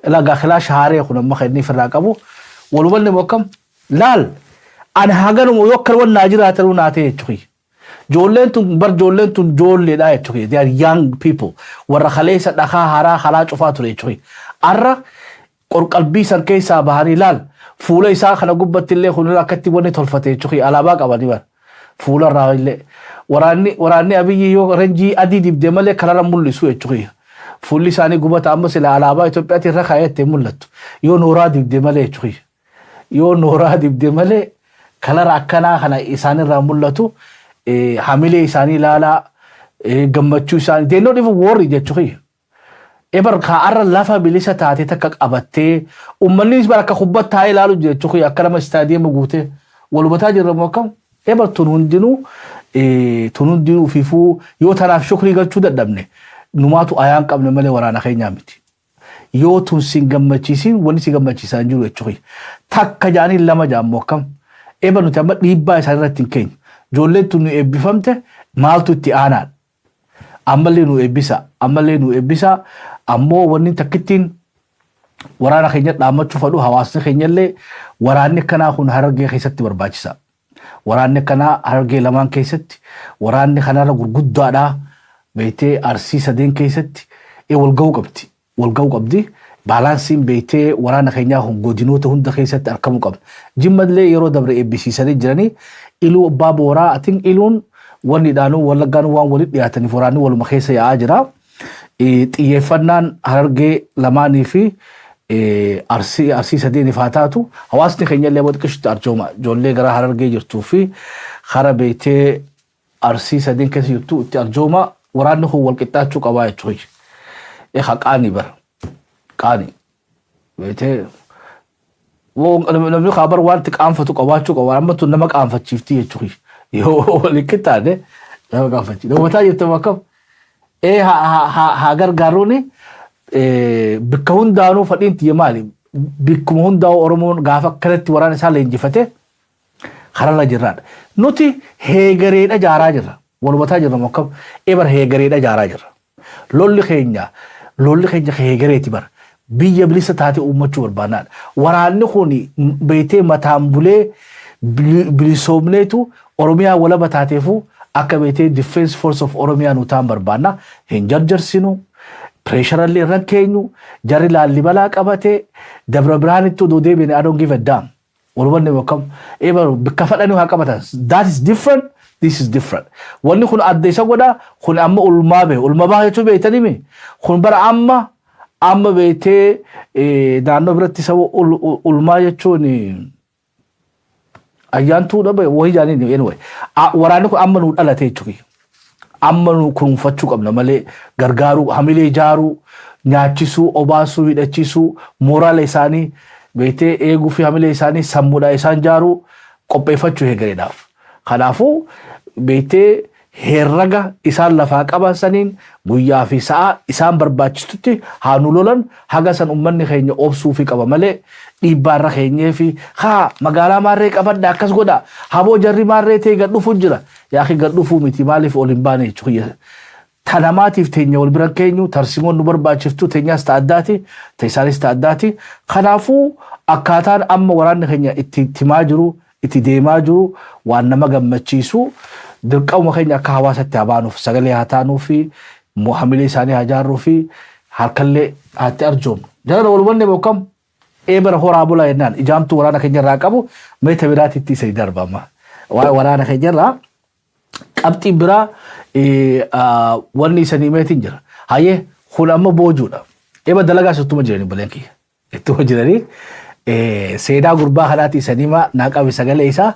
lagaa kilaa shaaree kun amma kan inni ofirraa qabu walumanni mokkam laal ani haganuma yoo akkanuma naa jiraatanuu naa ta'e jechuudha. Ijoolleen tun bar ijoolleen tun ijoolleedha jechuudha. They are young people. Warra kaleessa dhakaa haraa haraa cufaa ture jechuudha. Arra qorqalbii san keessaa bahanii laal fuula isaa kana gubbatti illee kun akkatti wanni tolfate jechuudha. Alaabaa qabanii bara. Fuula irraa illee. Waraanni Abiyyi yoo ranjii adii dibdee malee kanarra mul'isu jechuudha. Fuulli isaanii gubata amma sila alaabaa Itoophiyaatti irra kaa'ettee mul'attu. Yoo nooraa dibdee malee jechuudha. Yoo nooraa dibdee malee kalara akkanaa kana isaanirraa mul'atu, hamilee isaanii ilaalaa, gammachuu isaanii, they not even worry jechuudha. Ebar kaa'arra lafa bilisa taate takka qabattee uummannis bara akka kubbat taa'ee ilaalu jechuudha, akka nama istaadiyeema guutee walumataa jirra moo akkam? Ebar tun hundinuu ofiifuu yoo tanaaf shukrii galchuu dadhabne numaatu ayaan qabne malee waraana keenyaa miti. Yoo tun sin gammachiisin wanni si gammachiisaa hin jiru jechuudha. Takka jaanii lama jaammoo akkam? Ebar nuti amma dhiibbaa isaan irratti hin keenyu. Ijoolleen tun nu eebbifamte, maaltu itti aanaadha? Ammallee nu eebbisa, ammallee nu eebbisa. Ammoo wanni takkittiin waraana keenya dhaammachuu fadhu, hawaasni keenyallee waraanni akkanaa kun Harargee keessatti barbaachisa. Waraanni akkanaa Harargee lamaan keessatti, waraanni kanarra gurguddaadhaa beektee Arsii sadeen keessatti wal ga'uu qabdi. Wal ga'uu qabdi. Balanceiin beektee waraana keenyaa kun godinoota hunda keessatti argamuu qabna. Jimmallee yeroo dabre eebbisiisanii jiranii. Iluu Abbaa Booraa atiin iluun wanni dhaanuu Wallaggaan waan walitti dhiyaataniif waraanni waluma keessa yaa'aa jira. Xiyyeeffannaan Harargee lamaanii fi Arsii sadeeniif haa taatu. Hawaasni keenya illee xiqqishutti arjooma. Ijoollee gara Harargee jirtuu fi hara beektee Arsii sadeen keessa jirtu itti arjooma. Waraanni kun wal qixxaachuu qabaa jechuudha. Eegaa qaanii bara. Qaanii. Beektee namni kaabar waan itti qaanfatu qabaachuu qaba. Amma tun nama qaanfachiifti jechuudha. Yoo waliin qixxaane nama qaanfachiifti. Hubataa jirtu akkam? Ee, haa gargaaruuni bikka hundaanuu fadhiin tiyya maali? Bikkuma hundaa'u Oromoon gaafa akkanatti waraana isaa leenjifate kararra jirraadha. Nuti heegareedha jaaraa jirra. Walumataa jirra akkam? Ebar heegareedha jaaraa jirra. Lolli keenya heegareeti bara. Biyya bilisa taate uummachuu barbaannaadha. Waraanni kun beetee mataan bulee bilisoomneetu Oromiyaa walaba taateefu akka beetee Defense Force of Oromiyaa nu ta'an barbaanna. Hin jarjarsinu. Pressurallee irra keenyu. Jarri Laallibalaa qabatee Dabra Birhaanitti odoo deebiin, I don't give a damn. Walumanni akkam? Ebaru bikka fadhanii haa qabatan. That is different. This is different. Wanni kun adda isa godha. Kun amma ulmaa bahe. Ulma baha jechuun beektanii kun bara amma beektee naannoo biratti saba ulmaa jechuun ayyaantuudha wayii jaaniin. Anyway, waraanni kun amma nu dhalate jechuudha. Amma nu kunuunfachuu qabna malee gargaaruu, hamilee ijaaruu, nyaachisuu, obaasuu, hidhachiisuu, mooraala isaanii beektee eeguu fi hamilee isaanii sammuudhaa isaan ijaaruu qopheeffachuu eegaleedhaaf. Kanaafuu beektee herraga isaan lafaa qaban saniin guyyaa fi sa'a isaan barbaachistutti haa nu lolan. Haga san uummanni keenya obsuu fi qaba malee dhiibbaa irra keenyee fi haa magaalaa maarree qabadha akkas godha haboo jarri maarree ta'e gad dhufu jira yaaqi gad dhufuu miti, maaliif ol hin baane jechuudha. Tanamaatiif teenya wal bira keenyu tarsimoon nu barbaachiftu teenyaas ta'a addaati, ta isaanis ta'a addaati. Kanaafuu akkaataan amma waraanni keenya itti timaa jiru, itti deemaa jiru waan nama gammachiisu. Dirqama keenya akka hawaasatti haa baanuuf, sagalee haa taanuu fi hamilee isaanii haa jaarruu fi harkallee haatti arjoomnu. Jala walumanne beekam eebara horaa bulaa jennaan ijaamtuu waraana keenya irraa qabu meeta biraatitti isa darbama. Waa'ee waraana keenya irraa qabxiin biraa wanni isanii meetiin jira. Hayyee, kun amma boojuudha. Eeba dalagaa ittuma jiranii baleen kiyya. Ittuma jiranii Seenaa gurbaa kanaati isaniima naa qabe sagalee isaa.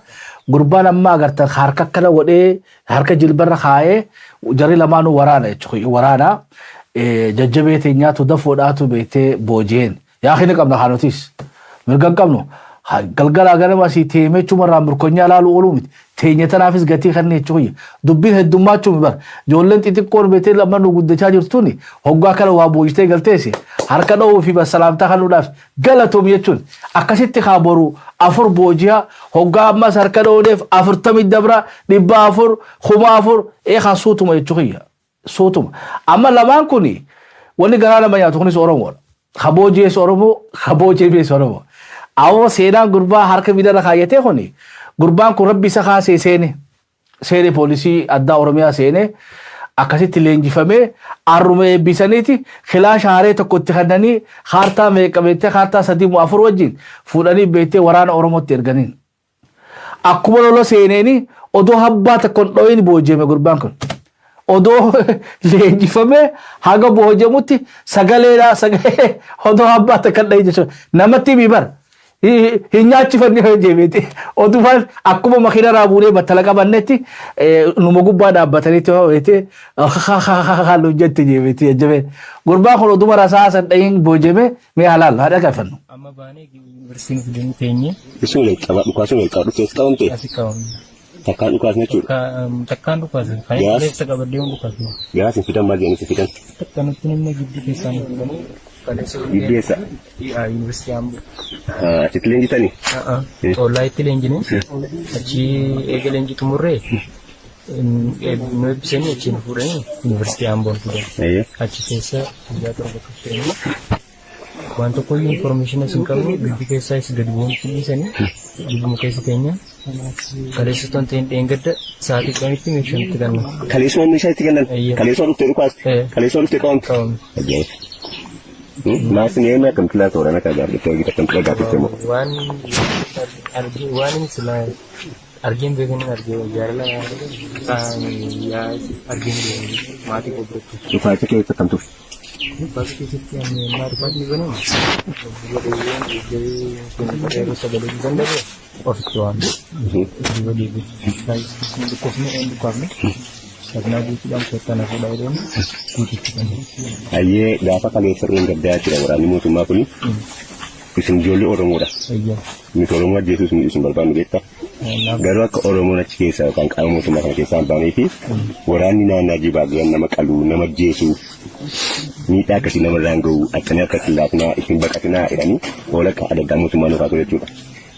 Gurbaan amma agartan harka akkana godhee harka jilbarra kaayee, jarri lamaanuu waraana jechuudha. Waraana jajjabee teenyaatu dafoodhaatu beektee booji'een. Yaa ni qabna kaanotis. Mirga hin qabnu. Galgalaa ganama asii teemee chumarraa mirkonyaa laaluu ooluu miti. Teenya tanaafis gatii kan jechuudha. Dubbiin heddummaachuu bar. Ijoolleen xixiqqoon beektee lamman nu guddachaa jirtuuni hoggaa kana waa boojitee galteesi. Harka dha'uu fi salaamtaa kanuudhaaf galatoom jechuun akkasitti haa boru afur booji'a, hoggaa ammas harka dha'uudhaaf 40 dabra, 400, 4000 eekaa suutuma jechuudha. Suutuma. Amma lamaan kuni wanni garaa nama nyaatu kunis Oromoodha. Kaboojees Oromoo, kaboojees Oromoo. Awwa, seenaan gurbaa harka miidhana kaayyatee kuni, gurbaan kun rabbi isa kaasee seene. Seene, poolisii addaa Oromiyaa seene, akkasitti leenjifamee arruma eebbisaniiti kilaasha haree tokko itti kennanii, kaartaa meeqa beektee, kaartaa sadii moo afur wajjin fuudhanii beektee waraana Oromootti erganiin. Akkuma lola seeneeni odoo habbaa tokko hin dho'in booji'ame gurbaan kun. Odoo leenjifamee haga booji'amutti sagaleedhaa sagalee odoo habbaa takka hin dha'in jechuudha. Namatti himi bar. Hin nyaachifanne jeebeeti. Odumaan akkuma makiina irraa buunee battala qabannetti numa gubbaa dhaabbataniitti beete halluu jette jeebeeti jajjabeen. Gurbaan kun oduma rasaasa hin dhahin booji'ame. Mee halaal haa dhaggeeffannu. Amma baanee yuunivarsiitiin nuuf deemu teenye. Isin wal qaba, dhukaasuun wal qaba, dhuftee qabamte? Asi qabamne. Takkaan dhukaasne jechuudha. Takkaan dhukaasne. Kan Gaas. inni qabadhee hun dhukaasne. Gaas hin fidan, maal jedhanii si fidan? Takka nutti namni gibbii keessaa nu fidanii kaleessa. Gibbii eessa? Yuunivarsiitii Amboo. Achitti leenjitanii? Xollaa itti leenjine, achi eega leenjii xumurree nu eebbisanii achi nu fuudhanii yuunivarsiitii Amboon fidan. Achi keessa guyyaa 7 turteenii waan tokkoyyuu information as hin qabnu, gibbii keessaa is gadi bu'uun dhiisanii gibbuma keessa keenya kaleessa otoo hin ta'in dheengadda sa'aatii 10tti meeshaan itti kennan. Kaleessuma meeshaa itti kennan? Eeyyee. Kaleessuma dhuftee dhukaaste? Ee. Kaleessuma dhuftee qabamte? Qabamte. Ajaa'iba. Maas ni eenyu akkamitti laata waraana kana gaafate argite, akkamitti dhagaafate immoo? Waan argee waan inni sila argeen beekanii argee jaalala yaa argeen beekanii maatii koo biratti. Dhukaasa keessa akkam ture? Dhukaasa keessatti ani ammaa dhukaasni banamu yeroo sagalee hin danda'e ofitti waamne. Duuba deebi'e. Dhukkufne een dhukaafne sagnaa guutuudhaan kottaa na fuudhaa jedheen guututti kenne. Hayyee, gaafa kaleessa irreen gaddaa jechuudha, waraanni mootummaa kuni isin ijoollee Oromoodha. Nuti Oromoo ajjeesuus nu isin barbaannu beektaa? Garuu akka Oromoon achi keessaa yookaan qaama mootummaa kana keessaa hin baanee fi waraanni naannaa jibaa nama qaluu, nama ajjeesuu, miidhaa akkasii namarraan gahu akkanii akka itti laatinaa ittiin baqatinaa jedhanii oola akka adda addaa mootummaa nuuf haa jechuudha.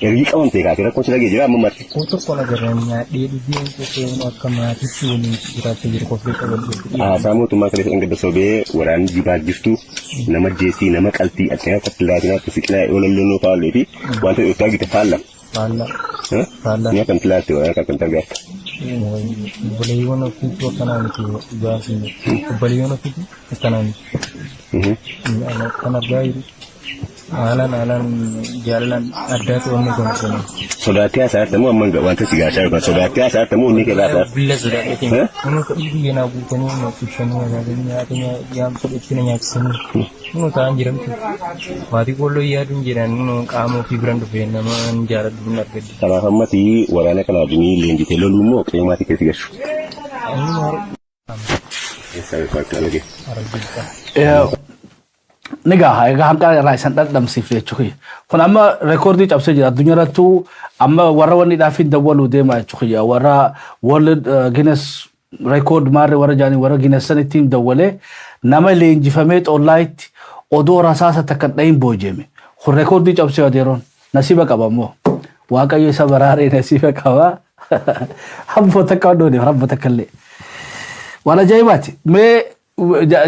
Ergi qabamtee kaasee rakkoon si dhagee jira amma ammaatti? Kun tokko nagarraan nyaadhee dhugeen tokko akka maatiitti waliin jiraachaa jiru koflee qabadhu. Haasaa mootummaa kaleessa dhangada sobee waraanni jibaa jirtu nama ajjeesii, nama qaltii, akkanii akka itti laatinaa itti siqinaa oola loloo faallee fi wanta itti argite faalla. Faallaa. Faallaa. Ni akkamitti laatte waraana kan akkamitti argatta? Obboleeyyiiwwan ofiitu akkanaa miti, dhugaasii obboleeyyiiwwan ofiitu akkanaa miti. Kan argaa jiru haalaan haalaan jaalalaan addaatu onnee kan kennu. Sodaattee haasa'atta moo amma wanta si gaashaa yookaan sodaattee haasa'atta moo onnee keerraa haasa'atta? Billa sodaadheetiin. Nama fedhii biyya naa guutanii na ibsanii nyaatanii nyaata nyaata fedhetti na nyaachisanii. Nunu ta'an jiramtu. Maatii koolloo yaaduun jedhan nunu qaama ofii biran dhufe nama hin jaaladhu hin argadde. Kanaaf ammati waraana kana wajjin leenjitee loluu immoo qe'ee maatii keessi gashu? Eessaa beekaa akka alagee? Argita. Ni gaha, egaa hanqina irraa isan dhandhamsiif jechuudha. Kun amma reekoordii cabsee jira. Addunyaa irrattuu amma warra wanni dhaaf hin dawwaluu deema jechuudha. Warra World Guinness Record maarree warra jaanii warra Guinness sanitti hin dawwalee nama leenjifamee xollaayitti odoo rasaasa takka hin dhahin booji'ame. Kun reekoordii cabsee adeeroon nasiiba qaba immoo. Waaqayyo isa baraaree nasiiba qaba. Habboo takka hodhoone habba takka illee. Waan ajaa'ibaati. Mee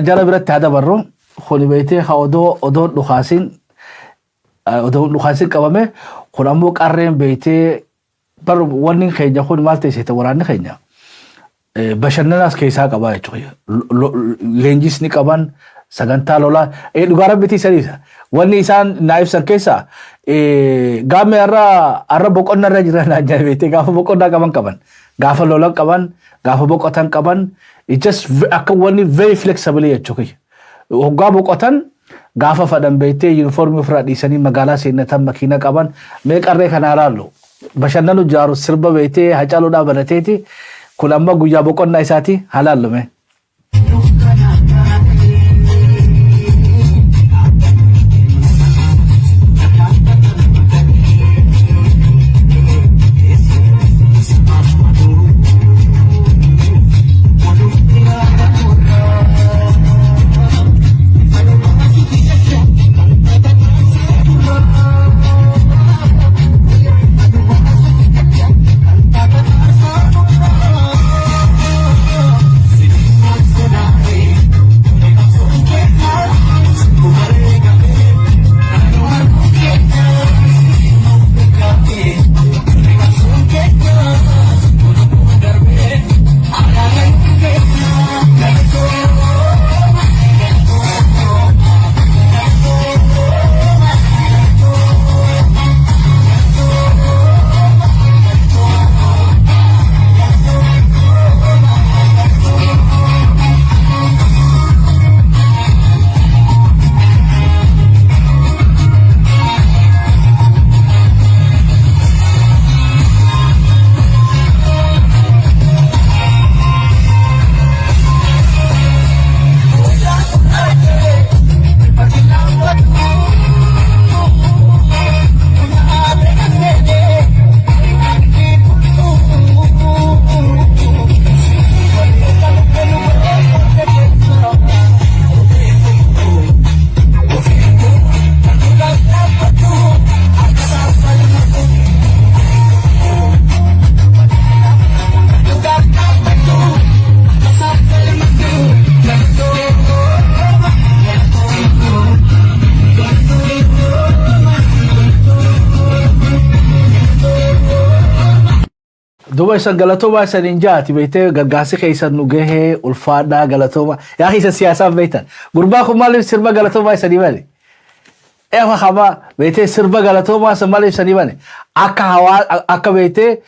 jara biratti haa dabarru. Kuni beektee haa odoo odoon dhukaasin odoon dhukaasin qabame. Kun ammoo qarreen beektee bar wanni keenya kun maal ta'e seeta, waraanni keenya bashannanaas keessaa qabaa jechuudha. Leenjis ni qaban, sagantaa lolaa dhugaa rabbitii saniisa. Wanni isaan naa ibsan keessaa gaamme har'a har'a boqonnaa irra jiran naan jedhe beektee, gaafa boqonnaa qaban qaban, gaafa lolan qaban, gaafa boqotan qaban, it just akka wanni very flexible jechuudha. Hoggaa boqotan Gaafa fadhan beektee yuunifoormii ofirraa dhiisanii magaalaa seenatan, makiina qaban. Mee qarree kanaa laallu, bashannanu jaaru, sirba beektee Hacaaluudhaa barateeti. Kun amma guyyaa boqonnaa isaati, haa laallume. Duuba isan galatoomaa isaniin jaati, beektee, gargaarsi keessan nu gahee, ulfaadhaa, galatooma. Yaa keessa siyaasaaf beektan. Gurbaa kun maaliif sirba galatoomaa isanii bane? Efa hama beektee sirba galatoomaa san maaliif isanii bane? Akka hawaa akka beektee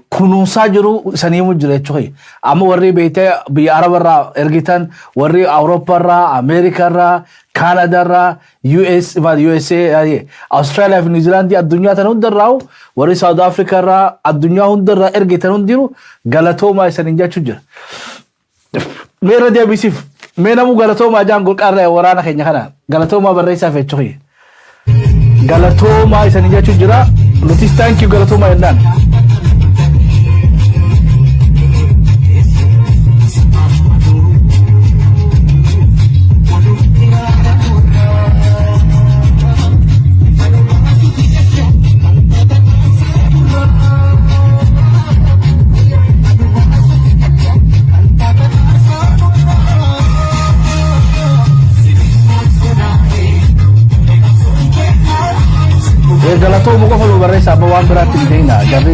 kunuunsaa jiru isanii himu jira jechuudha. Amma warri beektee biyya Araba irraa ergitan, warri Awurooppaa irraa, Ameerikaa irraa, Kaanadaa irraa, US, USA, Austraaliyaa fi New Zealand, addunyaa tan hundarraa, warri South Africa irraa, addunyaa hundarraa ergitan hundinuu galatoomaa isaniin jechuu jira. Mee irra deebisiif, mee namuu galatoomaa jaan golqaarraa waraana keenya kana galatoomaa barreessaaf jechuudha. Galatoomaa isaniin jechuu jira. Nutis thank you, galatoomaa jennaan. Galatoomu qofa nu barreessa, abba waan biraatti hin deemna. Jarri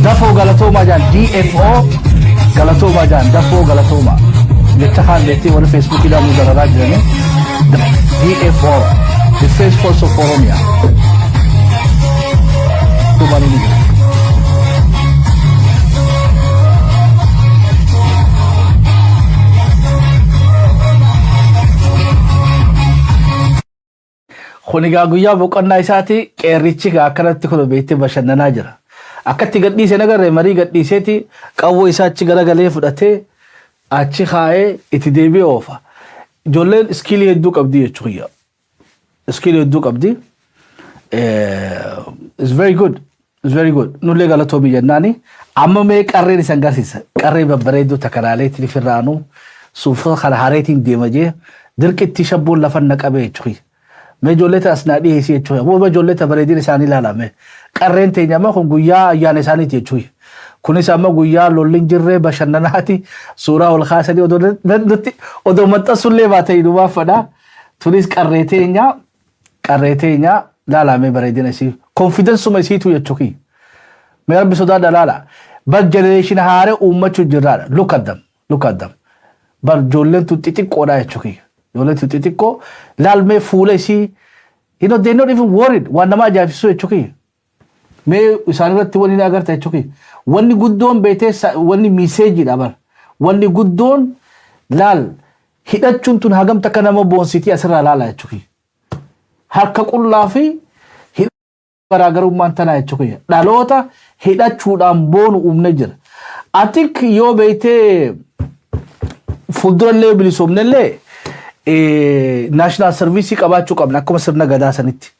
dafoo galatoomaa jaan, DFO galatoomaa jaan, dafoo galatoomaa. Jecha kaan beektee warri Feesbuukiidhaan nu dararaa jiranii DFO, Defense Force of Oromia. Duuba ni jira. Kun egaa guyyaa boqonnaa isaati, qeerrichi egaa akkanatti kun beektee bashannanaa jira. Akkatti gadhiisee nagarree marii gadhiiseeti, qawwee isaa achi garagalee fudhatee achi kaa'ee itti deebi'ee oofa. Ijoolleen skill hedduu qabdi jechuudha. Skill hedduu qabdi. It's very good. It's very good. Nullee galatoomii jennaani. Amma mee qarreen isan garsiisa. Qarree babbareedduu takaraalee firraanuu suufa kana hareetiin deema jee dirqitti shabboon lafa na qabee jechuudha. Mee ijoollee as naa dhiyeessii jechuudha. Moo ijoollee bareedina isaanii ilaalame. Qarreen teenya amma kun guyyaa ayyaana isaaniiti jechuudha. Kunis amma guyyaa lolli hin jirree bashannanaati, suuraa ol kaasanii odoo nutti odoo maxxansullee baatee duubaaf fadha. Tunis qarree teenya, qarree teenya laalamee bareedina isii. Confidence uma isiitu jechuudha. Mee rabbi sodaadha, laala. Bar generation haaree uummachuu jirraadha. Look at them. Look at them. Bar ijoolleen tun xixiqqoodha jechuudha. Ijoolleen tun xixiqqoo, laalmee fuula isii. They not even worried. Waan nama ajaa'ibsiisu jechuudha. Mee isaan irratti wanni ni agarta jechuudha. Wanni guddoon beetee wanni message iidha bar. Wanni guddoon laal Hidhachuun tun hagam takka nama boonsitii asirraa ilaalaa jechuudha. Harka qullaa fi garaagarummaan tanaa jechuudha. Dhaloota hidhachuudhaan boonu uumne jira. Atik yoo beektee, fuuldurallee bilisoomnellee national service qabaachuu qabna akkuma sirna gadaa sanitti.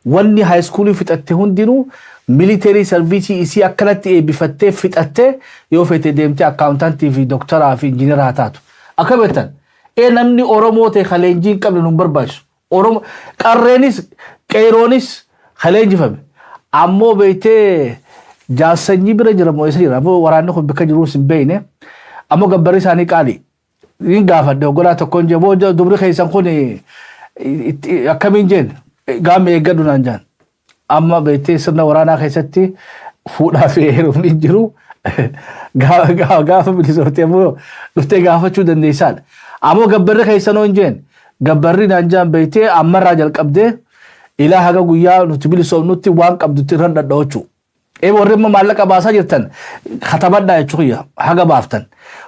Wanni high schoolii fixatte hundinuu military service isii akkanatti eebbifattee fixattee, yoo feete deemtee accountantii fi doktoraa fi injiinaraa haa taatu. Akka beektan namni Oromoo ta'e ka leenjii hin qabne nu barbaachisu. Oromoo qarreenis qeeroonis ka leenjifame. Ammoo beektee, jaarsanyii bira jira moo eessa jira? Ammoo waraanni kun bakka jiruus hin beekne. Ammoo gabbarri isaanii qaali. Niin gaafadhe hogganaa tokkoon jee, boo dubri keessan kun akkamiin jeen, gaama eeggadhu naan jaan. Amma beektee, sirna waraanaa keessatti fuudhaa fi heerumni hin jiru. Gaafa bilisoomte ammoo dhuftee gaafachuu dandeessaadha. Ammoo gabbarri keessanoo hin jeen, gabbarri naan jaan, beektee, ammarraa jalqabdee ilaa haga guyyaa nuti bilisoomnutti waan qabdutti irra dhadha'achuu. Ee, warri amma maallaqa baasaa jirtan katabadhaa jechuudha haga baaftan.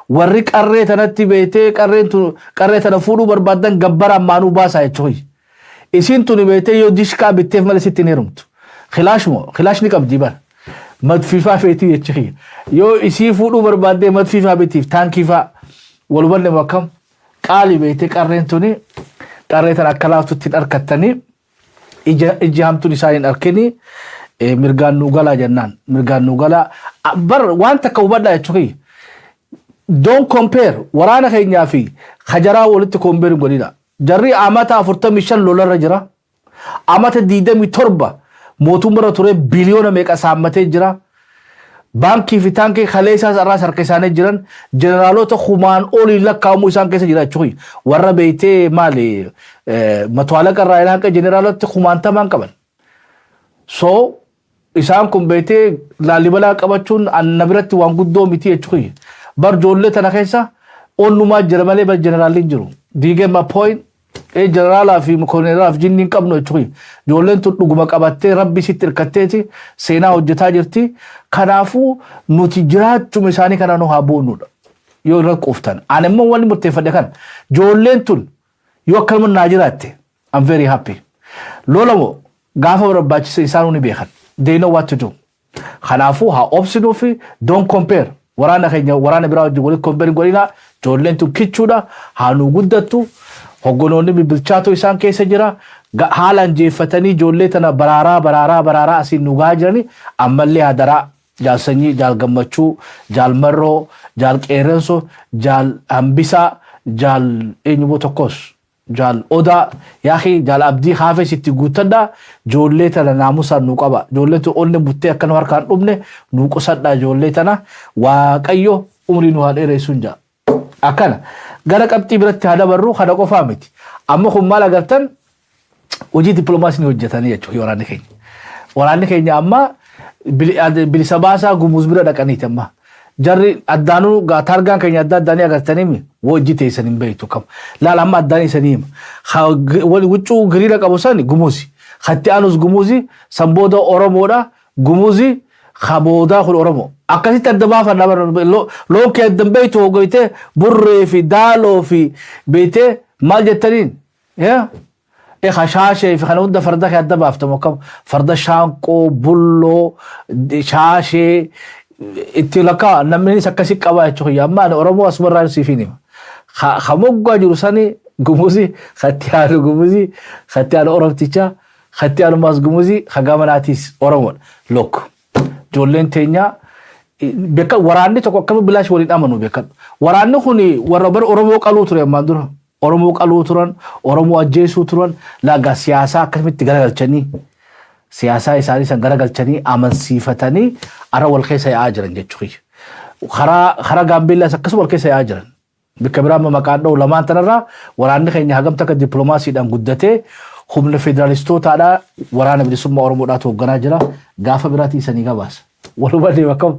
Warri qarree tanatti beektee qarreen tun qarree tana fuudhuu barbaadan gabbara ammaanuu baasaa jechuudha. Isiin tuni beektee yoo dishqaa bitteef malee sitti hin heerumtu. Kilaash moo kilaash ni qabdi bara. Madfiifaa feetii jechuudha. Yoo isii fuudhuu barbaaddee madfiifaa bitiif, taankiifaa walubanne akkam qaali. Beektee, qarreen tuni qarree tana akka laaftutti hin harkattanii, ija hamtuun isaan hin arkini, mirgaan nuu galaa jennaan, mirgaan nuu galaa bar. Waan takka hubadhaa jechuudha. Don't compare waraana keenyaa fi hajaraa walitti compare hin godhina. Jarri amata 45 lolarra jira. Amata 27 mootummaarra ture, biliyoona meeqa saammatee jira. Baankii fi taankii kalee isaas irraas harka isaanii jiran, jeneraalota kumaan oliin lakkaa'amuu isaan keessa jira jechuudha. Warra beektee maali, mato alaqa irraa ilaa hanga jeneraalota kumaantamaan qaban. So isaan kun beektee Laalibalaa qabachuun anna biratti waan guddoo miti jechuudha. Bar ijoollee tana keessa onnumaa jira malee bar jeneraalli hin jiru. Do you get my point? Ee, jeneraalaa fi koneelaa fi jinni hin qabnu jechuudha. Ijoolleen tun dhuguma qabattee rabbi sitti hirkatteeti seenaa hojjetaa jirti. Kanaafuu nuti jiraachuma isaanii kana nu haa boonnudha. Yoo irra quuftan. Ani immoo wanni murteeffadhe kana. Ijoolleen tun yoo akkanuma naa jiraatte, I'm very happy. Lola moo gaafa barbaachisa isaanuu ni beekan. They know what to do. Kanaafuu haa obsinuu fi don't compare. Waraana keenya waraana biraa wajjin walitti compare hin godhina. Ijoolleen tun kichuudha. Haa nuu guddattu. Hoggonoonni bibilchaatoo isaan keessa jira. Haalaan jeeffatanii ijoollee tana baraaraa baraaraa baraaraa asiin nu gahaa jirani. Ammallee hadaraa, jaal Sanyii, jaal Gammachuu, jaal Marroo, jaal Qeerrenso, jaal Hambisaa, jaal eenyumoo tokkos, jaal Odaa yaaqii, jaal Abdii Haafes itti guuttadhaa. Ijoollee tana naamusaan nu qaba. Ijoollee tun onni buttee akka nu harkaan dhumne nu qusadhaa. Ijoollee tana Waaqayyo umrii nu haa dheeressuun jaa. Akkana gara qabxii biratti haa dabarru. Kana qofaa miti. Amma kun maal agartan, hojii dippiloomaasii ni hojjetanii jechuudha waraanni keenya. Waraanni keenya amma bilisa baasaa Gumuuz bira dhaqaniiti amma. Jarri addaanuu targaan keenya adda addaanii agartanii hojii teessan hin beektu kam. Laala, amma addaan isanii hima. Huccuu giriira qabu sani Gumuuzi. Hatti aanus Gumuuzi, san booda Oromoodha. Gumuuzi haboodaa kun Oromoo. Akkasitti adda baafanna. Loon kee adda hin beektu hoogaytee burree fi daaloo fi beektee maal jettaniin? Hashaashee fi kana hunda farda kee adda baaftamu akkam, farda shaanqoo, bulloo, shaashee itti lakkaa namnis akkasi qaba jechuudha. Amma ani Oromoo asumarraa siif hin hima. Ha moggaa jiru sani Gumuzi, hatti aanu Gumuzi, hatti aanu Oromtichaa, hatti aanu maas Gumuzi, hagamanaatiis Oromoodha. Look, ijoolleen teenyaa beeka, waraanni tokko akkama bilaash waliin amanu beekadhu. Waraanni kun warra bara Oromoo qaluu ture ammaan dura. Oromoo qaluu turan, Oromoo ajjeesuu turan, laga siyaasaa akkamitti garagalchanii, siyaasaa isaanii san garagalchanii amansiifatanii ara wal keessa yaa'aa jiran jechuudha. Karaa Gaambeellaas akkasuma wal keessa yaa'aa jiran. Bakka biraa amma maqaan dha'u lamaan tanarraa waraanni keenya hagam takka dippiloomaasiidhaan guddatee humna federaalistootaadhaa Waraana Bilisummaa Oromoodhaatu hoogganaa jira. Gaafa biraatii isanii gabaasa. Walumaa deema akkam.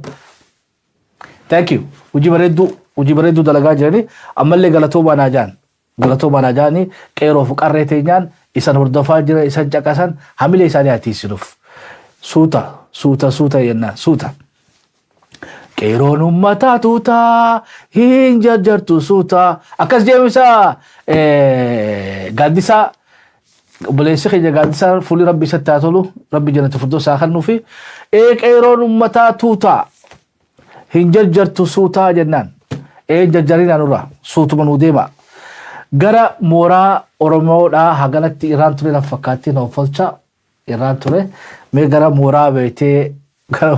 Thank you. Hojii bareedduu dalagaa jiranii ammallee galatoomaa naa jaan. Galatoomaa naa jaanii qeeroo fi qarree teenyaan isan hordofaa jiran, isan caqasan, hamilee isaanii haa tiisinuuf. Suuta suuta suuta jennaan suuta. Qeeroon uummataa tuutaa hin jarjartu suutaa. Akkas jeemisa Gaaddisaa, obboleessi keenya Gaaddisaa, fuulli rabbi isatti haa tolu, rabbi jannata firdaus haa kennuufi. Qeeroon uummataa tuutaa hin jarjartu suutaa jennaan. Ee, jarjarinaa nurraa suutuma nuu deema. Gara mooraa Oromoodhaa haganatti irraan ture na fakkaatti, na offolcha irraan ture. Mee gara mooraa beektee, gara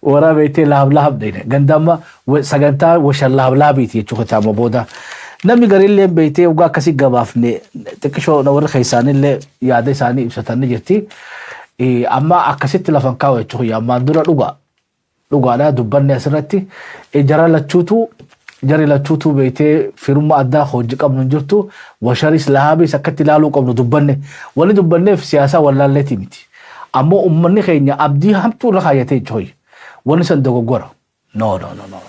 mooraa beektee laab laab dhayne. Ganda amma sagantaa washan laab laabiiti jechuudha amma booda. Namni garillee beektee waggaa akkasii gabaafne xiqqishoo warri keessaanillee yaada isaanii ibsatanii jirti. Amma akkasitti lafan kaa'u jechuudha. Ammaan dura dhugaa. Dhugaadhaa dubbanne asirratti jara lachuutu, jari lachuutu beektee firummaa addaa hojii qabnu hin jirtu. Washaris lahabis akkatti ilaaluu qabnu dubbanne. Wanni dubbanneef siyaasaa wallaalleetii miti. Ammoo uummanni keenya abdii hamtuu irra kaayyatee jechuudha. Wanni san dogoggora. No, no, no, no.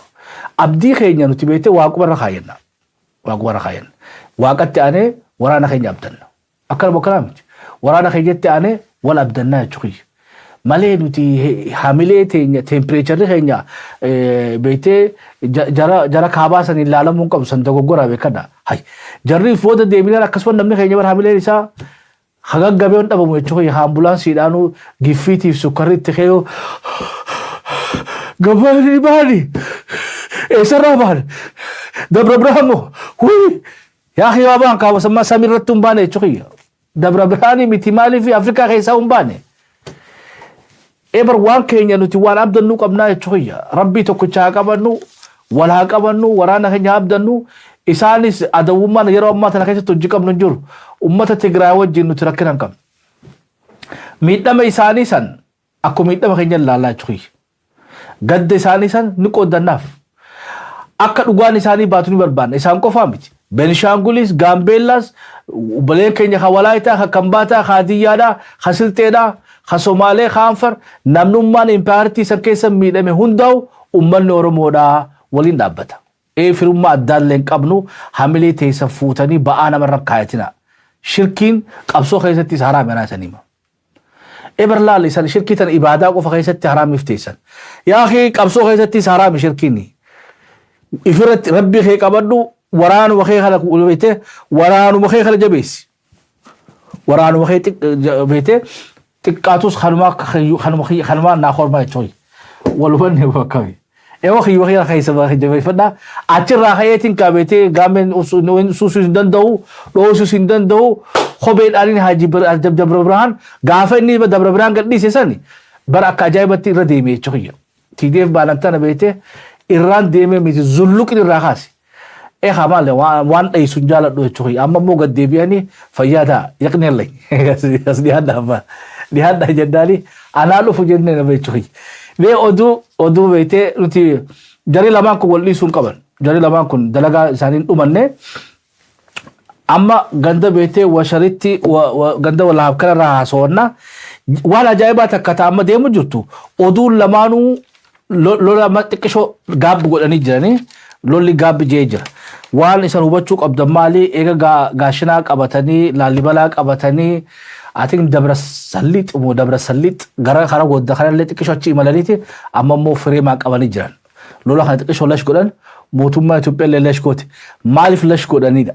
Abdii keenya nuti beektee waaquma irra kaayyanna. Waaquma irra kaayyanna. Waaqatti aanee waraana keenya abdanna. Akkanuma akkanaa miti. Waraana keenyatti aanee wal abdannaa jechuudha. Malee nuti hamilee teenya, temperature keenya beektee jara kaabaa san ilaalamuu hin qabu, san dogoggora beekadha. Hay, jarri booda deebinaan akkasuma namni keenya bara hamileen isaa hagaggabee hin dhabamu jechuudha. Ambulaansiidhaanuu giffiitiif sukkarri itti ka'ee gabaanii baani eessarraa baani Dabra Birhaan moo huyi yaa xiyaa baan kaawwasammaa samiirratti hin baane jechuudha. Dabra Birhaanii miti, maaliif Afrikaa keessaa hin baane? Ebar waan keenya nuti waan abdannuu qabnaa jechuudha. Rabbii tokkicha haa qabannu, wal haa qabannu, waraana keenya haa abdannu. Isaanis adawwummaan yeroo ammaa tana keessatti hojii qabnu hin jiru. Uummata Tigraay wajjin nuti rakkina hin qabnu. Miidhama isaanii san akkuma miidhama keenya ilaalaa jechuudha. Gadda isaanii san ni qooddannaaf. Akka dhugaan isaanii baatu ni barbaanna. Isaan qofaa miti. Benishaangulis, Gaambeellaas, obboleen keenya kan Walaayitaa, kan Kambaataa, kan Hadiyyaadhaa, kan Silxeedhaa, kan Somaalee, kan Anfar, namnummaan impaayartii san keessa miidhame hundaa'u uummanni Oromoodhaa waliin dhaabbata. Ee, firummaa addaallee hin qabnu, hamilee teessan fuutanii ba'aa namarra kaayatina. Shirkiin qabsoo keessattis haraami anaa isanii hima. Ebar laal, isan shirkii tan ibaadaa qofa keessatti haraamiif teessan. Yaa akhi, qabsoo keessattis haraami shirkiin. Ifirratti rabbii kee qabadhu, waraanuma kee kana beektee, waraanuma kee kana jabeessi. Waraanuma kee beektee xiqqaatus kanuma naa kormaa jechuudha. Walumanni bakkami. Ewa kiyyoo kiyya keessa jabeeffadhaa. Achirraa ka'eetiin qabeetee gaameen suusuu hin danda'u, dhoosuus hin danda'u. Kopheedhaan Haji Dabra Birhaan gaafa inni Dabra Birhaan gadhiise sani bara akka ajaa'ibatti irra deeme jechuudha. TDF baalan tana beektee irraan deemee miti, zulluqni irraa kaase. Eegaa maali waan dhayisu hin jaaladhu jechuudha. Amma immoo gad deebi'anii fayyaa ta'a. Yaqni illee as dhiyaadhaa abbaa. Dhiyaadhaa jennaani anaa dhufu jennee nama jechuudha. Mee oduu beektee nuti jarri lamaan kun wal dhiisuu hin qaban. Jarri lamaan kun dalagaa isaanii hin dhumanne. Amma ganda beektee washaritti ganda walaaf kanarraa haasawannaa. Waan ajaa'ibaa takka ta'a amma deemu jirtu. Oduun lamaanuu lola amma xiqqishoo gaabbi godhanii jiranii, lolli gaabbi jee jira. Waan isan hubachuu qabdan maali? Eega Gaashinaa qabatanii, Laalibalaa qabatanii, atiin Dabra Salliix moo Dabra Salliix gara karaa godda kanallee xiqqishoo achi imalaniiti amma immoo fireemaa qabanii jiran. Lola kana xiqqishoo lash godhan, mootummaa Itoophiyaa illee lash goote. Maaliif lash godhanidha?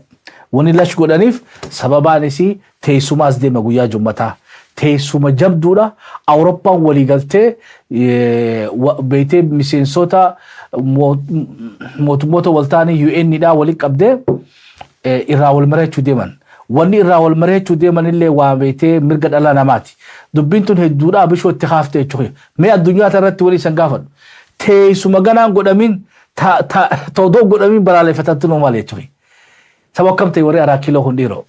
Wanni lash godhaniif sababaan isii teessuma as deema guyyaa jummataa. Teessuma jabduudha. Awurooppaan walii galtee beektee miseensota mootummoota waltaanii UN dhaa waliin qabdee irraa wal mari'achuu deeman. Wanni irraa wal mari'achuu deeman illee waa beektee mirga dhala namaati. Dubbiin tun hedduudha bishoo itti kaaftee jechuudha. Mee addunyaa irratti walii isan gaafadhu. Teessuma ganaan godhamin, todoo godhamin balaaleffatantu nuu maali jechuudha. Saba akkam ta'e warri araa kiiloo kun dhiiroo.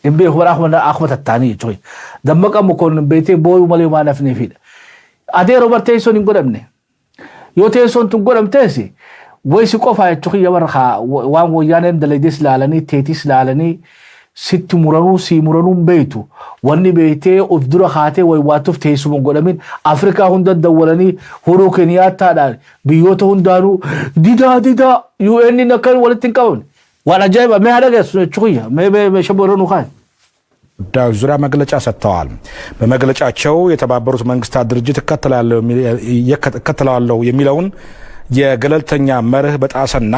Hin beeku bara akkuma tattaanii jechuudha. Dammaqa mukoon beektee booyuu malee waan hafneefidha. Adeeroo bar teessoon hin godhamne. Yoo teessoon tun godhamtees wayisi qofaa jechuudha, warra waan wayyaaneen dalagdees laalanii teetis laalanii sitti muranuu sii muranuu hin beektu. Wanni beektee of dura kaatee waywaattuuf teessuma hin godhamin, Afrikaa hunda dawwalanii Huruu Keniyaattaadhaan biyyoota hundaanuu didaa didaa UN akka walitti hin qabamne. Waan ajaa'iba, mee haadha geessu jechuudha, mee mee mee shaboo irra nu kaa'e. ጉዳዮች ዙሪያ መግለጫ ሰጥተዋል። በመግለጫቸው የተባበሩት መንግስታት ድርጅት እከተላለሁ የሚለውን የገለልተኛ መርህ በጣሰና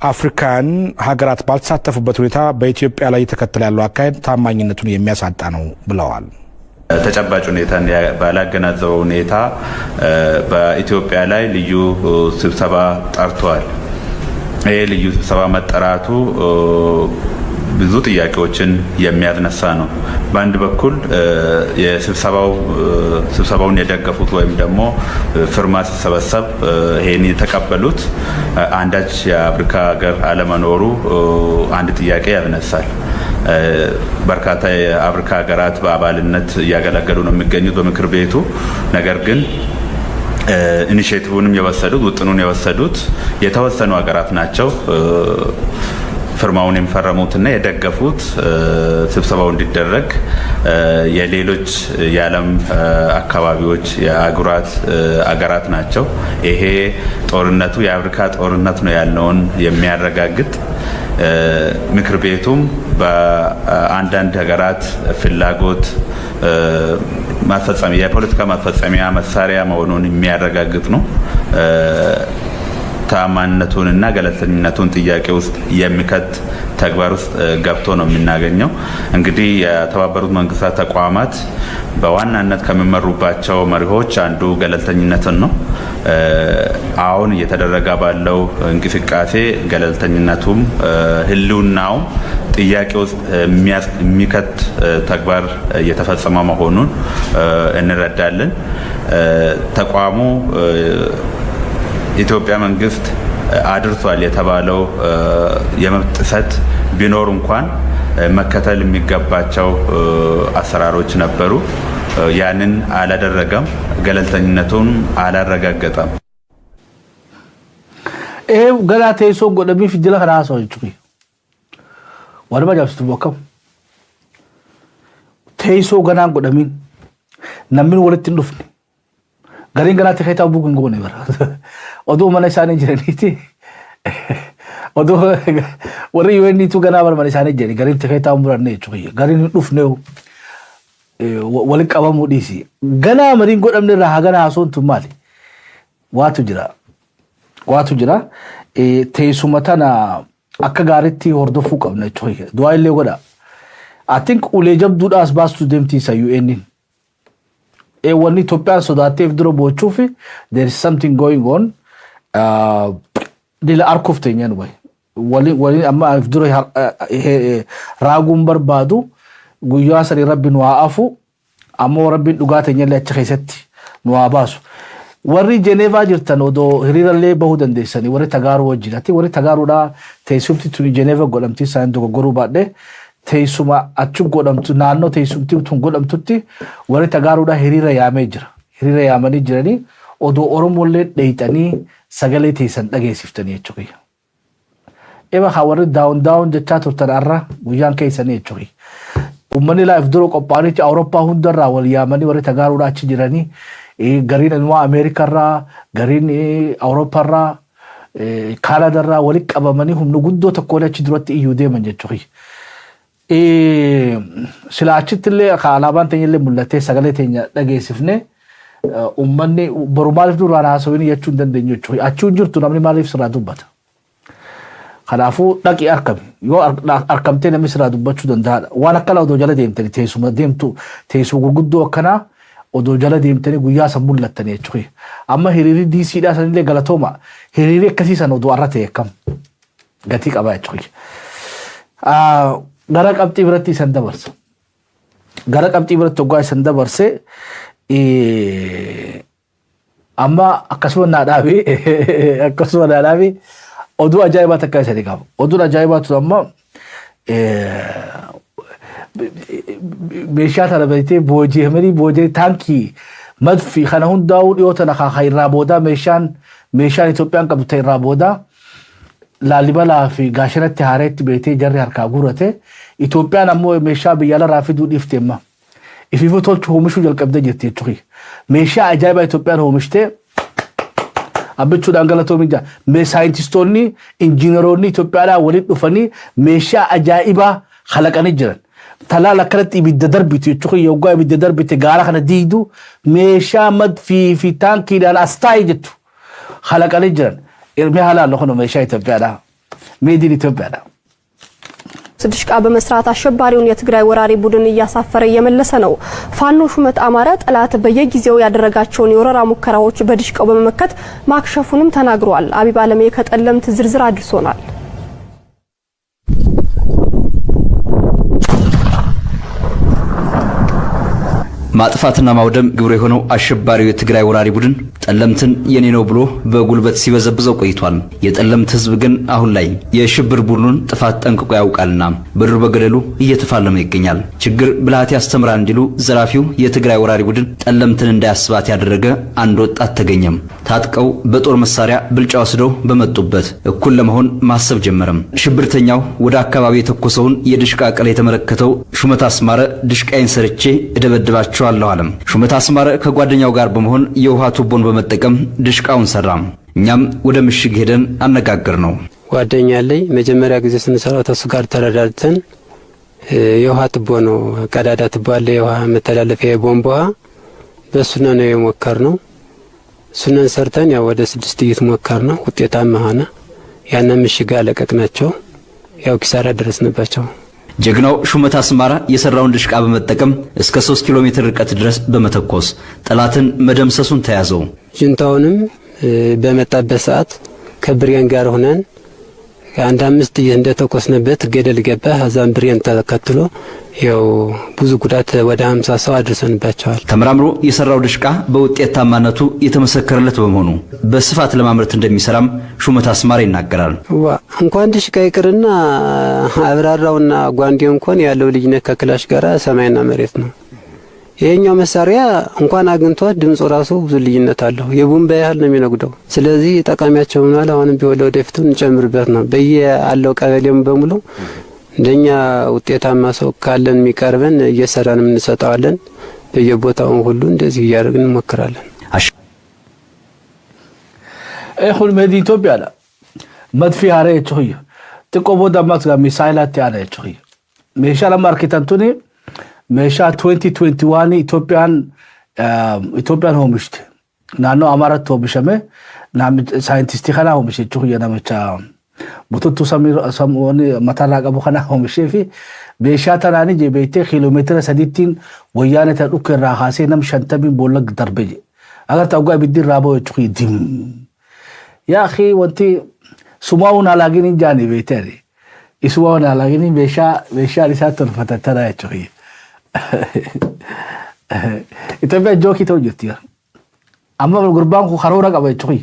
አፍሪካውያን ሀገራት ባልተሳተፉበት ሁኔታ በኢትዮጵያ ላይ እየተከተለ ያለው አካሄድ ታማኝነቱን የሚያሳጣ ነው ብለዋል። ተጨባጭ ሁኔታን ባላገናዘበ ሁኔታ በኢትዮጵያ ላይ ልዩ ስብሰባ ጠርቷል። ይህ ልዩ ስብሰባ መጠራቱ ብዙ ጥያቄዎችን የሚያስነሳ ነው። በአንድ በኩል የስብሰባው ስብሰባውን የደገፉት ወይም ደግሞ ፊርማ ሲሰበሰብ ይሄን የተቀበሉት አንዳች የአፍሪካ ሀገር አለመኖሩ አንድ ጥያቄ ያስነሳል። በርካታ የአፍሪካ ሀገራት በአባልነት እያገለገሉ ነው የሚገኙት በምክር ቤቱ። ነገር ግን initiative ንም የወሰዱት፣ ውጥኑን የወሰዱት የተወሰኑ ሀገራት ናቸው። ፊርማውን የፈረሙትና የደገፉት ስብሰባው እንዲደረግ የሌሎች የዓለም አካባቢዎች የአህጉራት አገራት ናቸው። ይሄ ጦርነቱ የአፍሪካ ጦርነት ነው ያልነውን የሚያረጋግጥ፣ ምክር ቤቱም በአንዳንድ ሀገራት ፍላጎት ማስፈጸሚያ፣ የፖለቲካ ማስፈጸሚያ መሳሪያ መሆኑን የሚያረጋግጥ ነው። ተአማንነቱንና ገለልተኝነቱን ጥያቄ ውስጥ የሚከት ተግባር ውስጥ ገብቶ ነው የምናገኘው። እንግዲህ የተባበሩት መንግስታት ተቋማት በዋናነት ከሚመሩባቸው መሪሆች አንዱ ገለልተኝነትን ነው። አሁን እየተደረገ ባለው እንቅስቃሴ ገለልተኝነቱም ህልውናውም ጥያቄ ውስጥ የሚከት ተግባር እየተፈጸመ መሆኑን እንረዳለን። ተቋሙ ኢትዮጵያ መንግስት አድርሷል የተባለው የመብት ጥሰት ቢኖር እንኳን መከተል የሚገባቸው አሰራሮች ነበሩ። ያንን አላደረገም፣ ገለልተኝነቱን አላረጋገጠም። ይሄ ገና teessoo godhamiif jila kana haasa'u jechuudha. Waan nama ajaa'ibsiisu akkam. Teessoo ganaan godhamiin namni walitti hin dhufne, gariin ganaa tikeetaa buuk hin goone bara. Oduu mana isaanii jiraniiti. Oduu warri UN'tu ganaa bara mana isaanii jirani gariin tikeetaa muranne jechuudha. Gariin hin dhufne, walitti qabamuu dhiisi. Ganaa mariin godhamne irraa haa ganaa haasa'uun tun maali? Waatu jira. Waatu jira. Teessuma tana akka gaariitti hordofuu qabna jechuudha. Du'aa illee godha. I think ulee jabduudhaas baastuu deemti isa UN'n. Wanni Itoophiyaan sodaatteef dura boochuuf there is something going on. Dila arkuuf teenyaan wayi. Waliin amma dura raaguun barbaadu guyyaa sanii Rabbi nu haa afu, ammoo Rabbiin dhugaa teenyallee achi keessatti nu haa baasu. Warri Jeneevaa jirtan odoo hiriirallee bahuu dandeessanii warri Tagaaruu wajjin. Ati warri Tagaaruudhaa teessumti tuni Jeneeva godhamti, isaan dogoggoruu baadhee teessuma achi godhamtu, naannoo teessumti tun godhamtutti warri Tagaaruudhaa hiriira yaamee jira. Hiriira yaamanii jiranii odoo Oromollee dheeyxanii sagalee teessan dhageessiftanii jechuudha. Eba haa warri down down jechaa turtan har'a guyyaan keessanii jechuudha. Uummanni laaf dura qophaa'anii Awurooppaa hundarraa wal yaamanii warri Tagaaruudhaa achi jiranii, gariin immoo Ameerikarraa, gariin Awurooppaarraa, Kaanadarraa walitti qabamanii humna guddoo tokkoon achi duratti iyyuu deeman jechuudha. Sila achitti illee alaabaan teenya illee mul'atee sagalee teenya dhageessifne, uummanni boru maaliif duraan haasawin jechuu hin dandeenyu jechuudha. Achii hin jirtu, namni maaliif sirraa dubbata? Kanaafuu dhaqii argami. Yoo argamtee namni sirraa dubbachuu danda'aadha. Waan akkana odoo jala deemtanii teessuma deemtu, teessuma gurguddoo akkanaa odoo jala deemtanii guyyaa san mul'attanii jechuudha. Amma hiriirri DCdhaa sanillee galatooma. Hiriirri akkasii san odoo arra ta'e akkam gatii qaba jechuudha. Gara qabxii biratti isan dabarsa. Gara qabxii biratti hoggaa isan dabarse, amma akkasuma naa dhaabi, oduu ajaa'ibaa takka isanii qaba. Oduun ajaa'ibaatu amma meeshaa tana beektee booji'amanii booji'anii taankii, madfi kana hundaa'uu dhiyoo tana kaa irraa boodaa meeshaan Itoophiyaan qabdu ta'e irraa boodaa Laalibalaa fi Gaashanatti haareetti beektee jarri harkaa guurate. Itoophiyaan ammoo meeshaa biyya alarraa fiduu dhiifte, amma ifiifuu tolchuu, oomishuu jalqabdee jirti jechuudha. Meeshaa ajaa'ibaa Itoophiyaan oomishtee abbichuudhaan galatoomi jira. Saayintistoonni, injiinaroonni Itoophiyaadhaa walitti dhufanii meeshaa ajaa'ibaa kalaqanii jiran. Talaala akkanatti ibidda darbitu jechuun yoggaa ibidda darbite gaara kana diidu meeshaa madfii fi taankiidhaan as taa'e jettu halaqanii jiran. Mee halaal kun meeshaa Itoophiyaadha. Made in Itoophiyaadha. ድሽቃ በመስራት አሸባሪውን የትግራይ ወራሪ ቡድን እያሳፈረ እየመለሰ ነው። ፋኖ ሹመት አማረ ጠላት በየጊዜው ያደረጋቸውን የወረራ ሙከራዎች በድሽቃው በመመከት ማክሸፉንም ተናግሯል። አቢብ አለሜ ከጠለምት ዝርዝር አድርሶናል። ማጥፋትና ማውደም ግብሩ የሆነው አሸባሪው የትግራይ ወራሪ ቡድን ጠለምትን የኔ ነው ብሎ በጉልበት ሲበዘብዘው ቆይቷል። የጠለምት ሕዝብ ግን አሁን ላይ የሽብር ቡድኑን ጥፋት ጠንቅቆ ያውቃልና በዱር በገደሉ እየተፋለመ ይገኛል። ችግር ብልሃት ያስተምራል እንዲሉ ዘራፊው የትግራይ ወራሪ ቡድን ጠለምትን እንዳያስባት ያደረገ አንድ ወጣት ተገኘም። ታጥቀው በጦር መሳሪያ ብልጫ ወስደው በመጡበት እኩል ለመሆን ማሰብ ጀመረም። ሽብርተኛው ወደ አካባቢ የተኮሰውን የድሽቃ ቀል የተመለከተው ሹመት አስማረ ድሽቃዬን ሰርቼ እደበድባቸዋለሁ አለም። ሹመት አስማረ ከጓደኛው ጋር በመሆን የውሃ ቱቦን በመጠቀም ድሽቃውን ሰራ። እኛም ወደ ምሽግ ሄደን አነጋገር ነው። ጓደኛ አለኝ። መጀመሪያ ጊዜ ስንሰራው ተሱ ጋር ተረዳድተን የውሃ ቱቦ ነው፣ ቀዳዳ ቱቦ አለ፣ የውሃ መተላለፊያ የቧንቧ ውሃ፣ በሱና ነው የሞከር ነው። እሱነን ሰርተን ያው ወደ 6 ጥይት ሞከር ነው፣ ውጤታማ ሆነ። ያንን ምሽግ አለቀቅናቸው፣ ያው ኪሳራ ደረስንባቸው። ጀግናው ሹመት አስማራ የሰራውን ድሽቃ በመጠቀም እስከ 3 ኪሎ ሜትር ርቀት ድረስ በመተኮስ ጠላትን መደምሰሱን ተያዘው። ጅንታውንም በመጣበት ሰዓት ከብሬን ጋር ሆነን አንድ 5 ጥይት እንደተኮስንበት ገደል ገባ። ከዛም ብሬን ተከትሎ ያው ብዙ ጉዳት ወደ 50 ሰው አድርሰንባቸዋል። ተመራምሮ የሰራው ድሽቃ በውጤታማነቱ የተመሰከረለት በመሆኑ በስፋት ለማምረት እንደሚሰራም ሹመት አስማራ ይናገራል። ዋ እንኳን ድሽቃ ይቅርና አብራራውና ጓንዴው እንኳን ያለው ልዩነት ከክላሽ ጋር ሰማይና መሬት ነው። ይሄኛው መሳሪያ እንኳን አግኝቷት ድምጹ ራሱ ብዙ ልዩነት አለው። የቡምባ ያህል ነው የሚነጉደው። ስለዚህ ጠቃሚያቸው ሆኗል። አሁንም ቢሆን ለወደፊቱ እንጨምርበት ነው። በየአለው ቀበሌም በሙሉ እንደኛ ውጤታማ ሰው ካለን የሚቀርበን እየሰራን እንሰጠዋለን። በየቦታው ሁሉ እንደዚህ እያደረግን እንሞክራለን። Kun made in Itoophiyaadha. Madfii haaraa jechuun xiqqoo booda ammas miisaayilaatti aana jechuun meeshaa lama argitan tuni meeshaa 2021 Itoophiyaan oomishte naannoo Amaaraatti oomishame saayintistii kanaa oomishe jechuun namicha bututtuu samii mataarraa qabu kanaa oomishee fi meeshaa tanaanii jee beektee kiiloomeetira 3ttiin wayyaanee tana dhukkee irraa kaasee nam 50 boolla darbe je. Agarta oggaa ibiddi irraa ba'u jechuun dim. Yaa akhi wanti sumaa'uun alaagin hin jaani beektee isumaa'uun alaagin meeshaan isaa tolfatan tana jechuun. Itoophiyaan jookii ta'u jirti. Amma gurbaan kun karoora qaba jechuun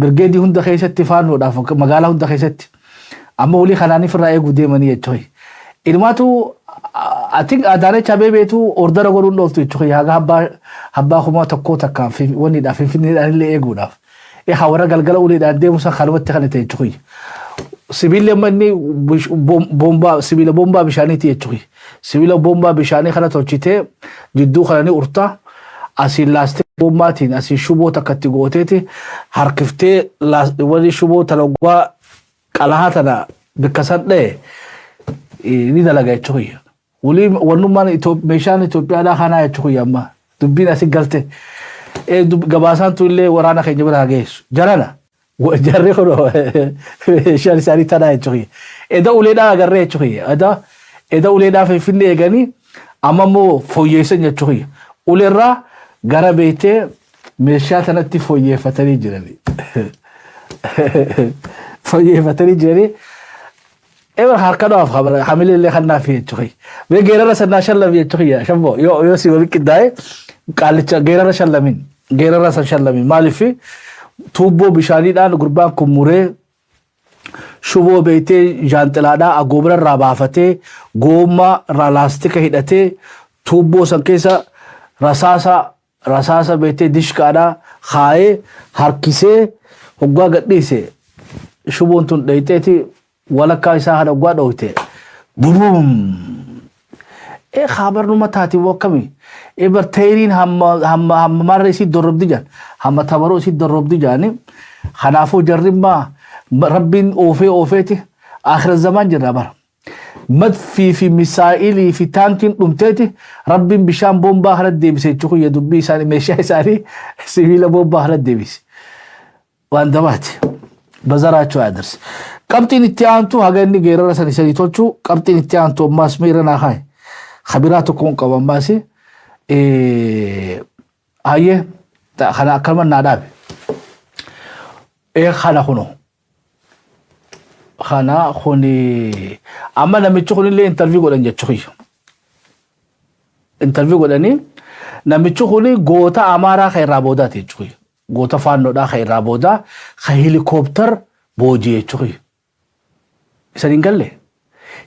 birgeedii hunda keessatti faannoodhaaf magaalaa hunda keessatti amma walii kanaaniif irraa eeguu deemanii jechuun. Ilmaatu ati Adaanech Abeebeetu ordara godhuun dhooftu jechuun haga abbaa 1000 takkaan wanniidhaaf Finfinneedhaan illee eeguudhaaf. Warra galgala uleedhaan deemu san kanumatti kan ta'e jechuun. Sibiilli amma inni bombaa sibiila bombaa bishaaniiti jechuun. Sibiila bombaa bishaanii kana tolchitee jidduu kana ni urta asiin laastee bombaatiin asiin shuboo takkatti gooteeti harkiftee wanni shuboo tana oggaa qalahaa tana bikka san dha'e ni dalaga jechuun. Walii wannummaan meeshaan Itoophiyaadhaa kanaa jechuun amma dubbiin asii galte. Gabaasaan tun illee waraana keenya bira haa geessu. Jarana jarri kun meeshaan isaanii tanaa jechuun. Eda uleedhaa agarree jechuun. Eda uleedhaa Finfinnee eeganii amma immoo fooyyeessan jechuun. Uleerraa gara beektee meeshaa tanatti fooyyeeffatanii jirani. Fooyyeeffatanii jiranii. Eber harka dhaaf hamilee illee kannaaf jechuun. Mee geerara sannaa shallami jechuun shambo yoo si walitti qindaa'e qaalicha geerara shallamin geerara san shallamin maaliif tuubboo bishaaniidhaan gurbaan kun muree shuboo beektee jaanxilaadhaa agoobara irraa baafatee goommaa irraa laastika hidhatee tuubboo san keessa rasaasa beektee dishqaadhaa kaayee harkisee hoggaa gadhiise shuboon tun dhayxeeti walakkaa isaa haadha hoggaa dhoofte bubuum. Khabarnuma taati wakkami ebar teeriin hamma hamma hamma marra isii dorrobdi jaan hamma tabaroo isii dorrobdi jaani kanaafuu jarrimmaa rabbiin oofee oofeeti akhira zamaan jirra bara. Madfii fi misaa'ilii fi taankiin dhumteeti rabbiin bishaan bombaa kana deebise jechuun dubbii isaanii meeshaa isaanii sibiila bombaa kana deebise. Waan dabaati. በዘራቸው ያደርስ። Qabxiin itti aantu haga inni geerara san isanii tolchu, qabxiin itti aantu ammaas miira naa kaaye. Kabiraa tokkoon qaba ammaas. Hayyee, kana akkanuma naa dhaabe. Kana kuno. Kana kuni amma namichi kunillee interview godhan jechuu. Interview godhanii namichi kuni goota Amaaraa kan irraa boodaati jechuudha. Goota faannoodhaa kan irraa boodaa kan helikoophtar booji'e jechuudha. Isan hin galle.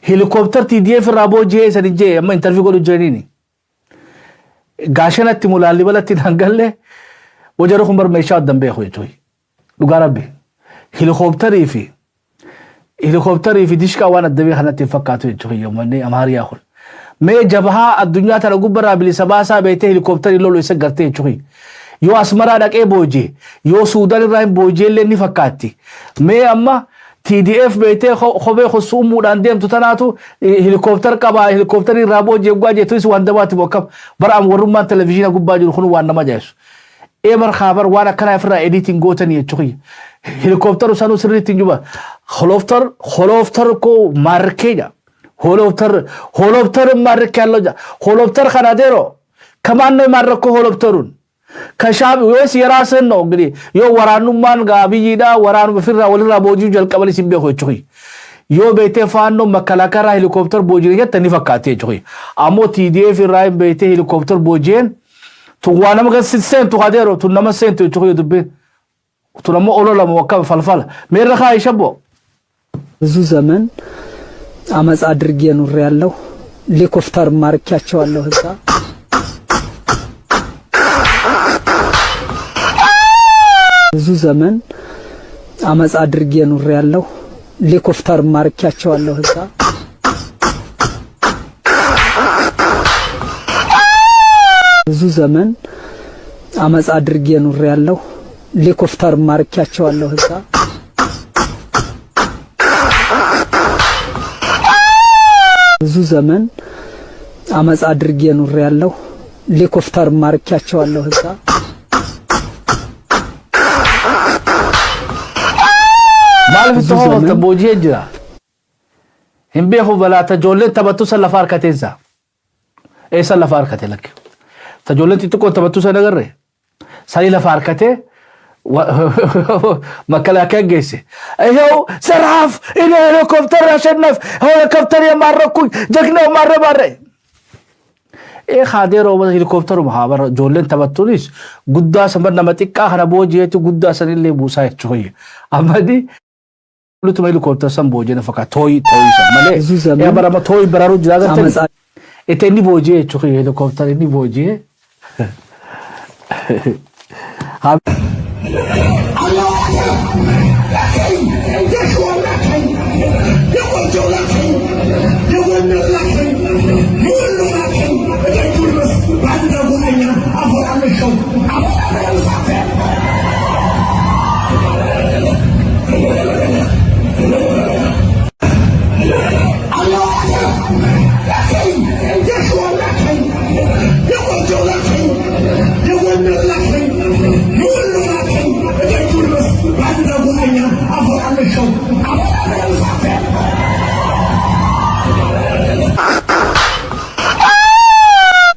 Helikoophtar TDF irraa booji'ee isan hin jee amma interview godhu jiraniini. Gaashanatti mulaallibalatti hin galle wajara kun bar meeshaa addan beeku jechuudha. Dhugaa rabbi. Helikoophtarii fi dishqaa waan adda beekan natti hin fakkaatu jechuudha uummanni Amaariyaa kun. Mee jabahaa addunyaa tana gubbarraa bilisa baasaa beektee helikoophtarii lolu isa gartee jechuudha. Yoo Asmaraa dhaqee booji'e, yoo Suudaan irraa hin booji'e illee ni fakkaatti. Mee amma TDF beektee kophee hosuumuudhaan deemtu tanaatu helikoophtar qabaa, helikoophtarii irraa booji'e gubbaa jettuus waan dabaatti bokkam. Bara amma warrummaan televizyiina gubbaa jiru kun waan nama ajaa'isu. Eebar kaabar waan akkanaa ofirraa editing gootanii jechuudha. Helikoophtaru sanuu sirriitti hin juba. Holooftar holooftar koo maarkee jaa. ሆሎፕተር ሆሎፕተር ማርክ ያለው ሆሎፕተር ከናዴሮ ከማን ነው የማረከው ሆሎፕተሩን? ከሻብ ወይስ የራስህን ነው? እንግዲህ yoo waraanummaan gaabiyyiidha waraanu ofirraa walirraa boojii jalqabanii sin beeku jechuudha. Yoo beektee faannoo makalaakarraa helikoophtar boojiin jette ni fakkaate jechuudha. Ammoo TDF irraa hin beektee helikoophtar boojiin tun waa nama seentu kadeero tun nama seentu jechuudha dubbiin. Tun ammoo ololama wakka falfala. Meerra kaa ishabbo. ብዙ ዘመን አመፅ አድርጌ ኑሬ ያለሁ ሄሊኮፕተር ማርኪያቸዋለሁ እዛ። ብዙ ዘመን አመፅ አድርጌ ኑሬ ያለሁ ሄሊኮፕተር ማርኪያቸዋለሁ እዛ። ብዙ ዘመን አመፅ አድርጌ ኑሬ ያለሁ ሄሊኮፕተር ማርኪያቸዋለሁ እዛ። ብዙ ዘመን አመፅ አድርጌ ኑሬ ያለሁ ሄሊኮፕተር ማርኪያቸዋለሁ እዛ። Maaliif itti hoofta booji'ee jira? Hin beeku balaa tajoolleen taphattu san lafa harkateensa. Eessa lafa harkate lakke? Tajoolleen xixiqqoon taphattu san agarre? Sanii lafa harkatee መከላከያ geesse. ይኸው ዘራፍ እኔ ሄሊኮፕተር አሸነፍ ሄሊኮፕተር የማረኩኝ ጀግናው ማረባረ ee kaadeeroo helikoophtaruma haa bara ijoolleen taphattuunis guddaa san bar nama xiqqaa kana booji'eeti guddaa sanillee buusaa jechuudha. Ammani lutuma helikoophtar san booji'e na fakkaata tooyi tooyi san malee ee bara amma tooyi baraaruu jira agartanii. Itti inni booji'e jechuudha helikoophtar inni booji'e.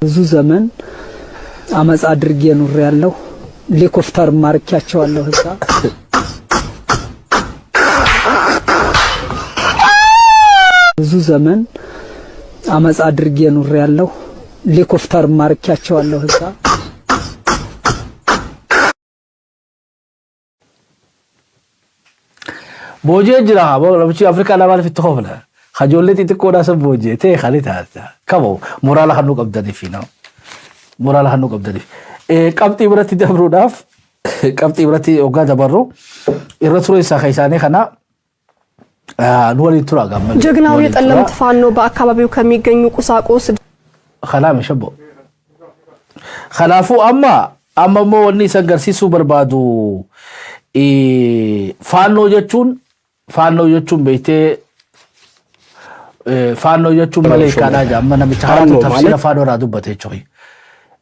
ብዙ ዘመን አመፅ አድርጌ ኑሬ ያለሁ ሄሊኮፕተር ማርኪያቸዋለሁ እዛ። ብዙ ዘመን አመፅ አድርጌ ኑሬ ያለሁ ሄሊኮፕተር ማርኪያቸዋለሁ እዛ። Booji'ee jira haa namichi Afrikaa lamaaniif itti hofla. Ijoollee xixiqqoodhaa san booji'e ta'e kan taata. Kamo moraala hannuu qabdaniif moraala hannuu qabdaniif. Qabxii biratti dabruudhaaf, qabxii biratti hoggaa dabarru irra ture isaa kan isaanii kana nu waliin tura gaamma. ጀግናው የጠለምት ፋኖ በአካባቢው ከሚገኙ ቁሳቁስ Kalaame shabbo. Kanaafuu amma immoo wanni isa agarsiisuu barbaadu faannoo jechuun beektee Faannoo jechuun maleekaadhaa jaa amma namicha kanatu tafsiira faannoo irraa dubbate jechuudha.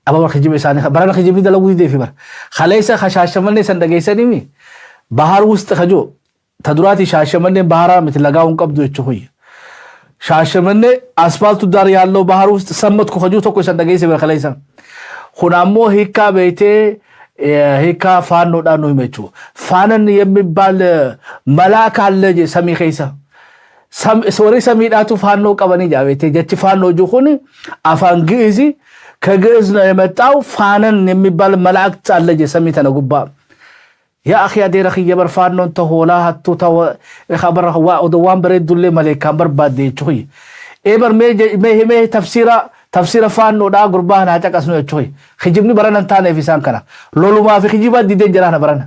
Amma bara kijiba isaanii barana kijibni dalaguu didee fi bara. Kaleessa ka Shaashamannee san dhageessanii bahar wusti kajoo ta duraati Shaashamannee baharaa miti lagaa hin qabdu jechuudha. Shaashamannee አስፋልቱ ዳር ያለው ባህር ውስጥ ሰመጥኩ kajuu tokko isan dhageesse bara kaleessa. Kun ammoo hiikkaa beeytee hiikkaa faannoodhaan nu hime jechuudha. Faanan የሚባል መልአክ አለ samii keessa. Warri samiidhaatu faannoo qabanii jaa beeytee jechi faannoo jiru kun afaan Gi'izi ከግዕዝ ነው የመጣው። ፋነን የሚባል መላእክት አለ samii tana gubbaa. Yaa akhi adeera kiyya bar faannoon ta hoolaa hattuu ta bar waan bareeddullee maleekaan barbaadde jechuudha. Ee bar mee mee tafsiira faannoodhaa gurbaa naa caqasnu jechuudha. Kijibni barana hin taaneef isaan kana. Lolumaa fi kijibaa dideen jiraana barana.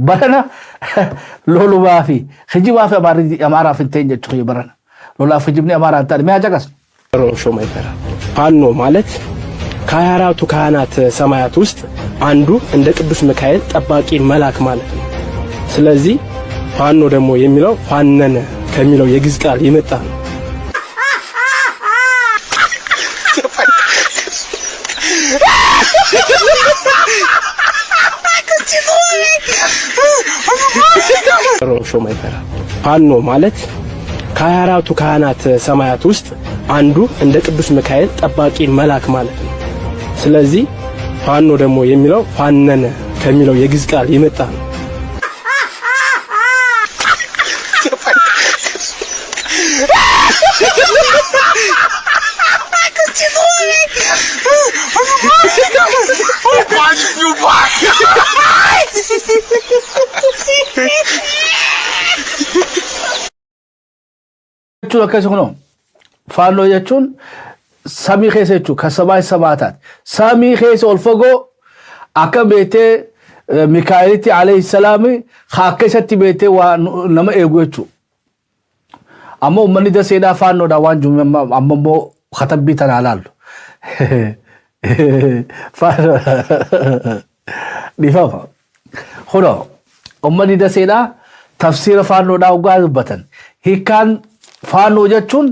Barana lolumaa fi kijibaa fi amaaraaf hin ta'in jechuudha barana. Lolaaf kijibni amaaraa hin taane mee haa caqasnu. ሾማ ይፈራል። ፋኖ ማለት ከ24ቱ ካህናት ሰማያት ውስጥ አንዱ እንደ ቅዱስ ሚካኤል ጠባቂ መልአክ ማለት ነው። ስለዚህ ፋኖ ደግሞ የሚለው ፋነነ ከሚለው የግዕዝ ቃል የመጣ ነው። ሾማ ይፈራል። ፋኖ ማለት ከ24ቱ ካህናት ሰማያት ውስጥ አንዱ እንደ ቅዱስ ሚካኤል ጠባቂ መልአክ ማለት ነው። ስለዚህ ፋኖ ደግሞ የሚለው ፋነነ ከሚለው የግዕዝ ቃል የመጣ ነው። Jechuun akkasii kunoo faannoo jechuun samii keessa jechuun kan ሰማይ ሰማያታት samii keessa ol fagoo akka beetee Mikaa'elitti alayhi salaami akka isatti beetee waa nama eegu jechuudha. Ammoo uummanni daseedhaa faannoodhaa waan jiru amma immoo katabbii tanaa laallu. Dhiifama. Kunoo uummanni daseedhaa tafsiira faannoodhaa dhugaa dubbatan. Hiikkaan faannoo jechuun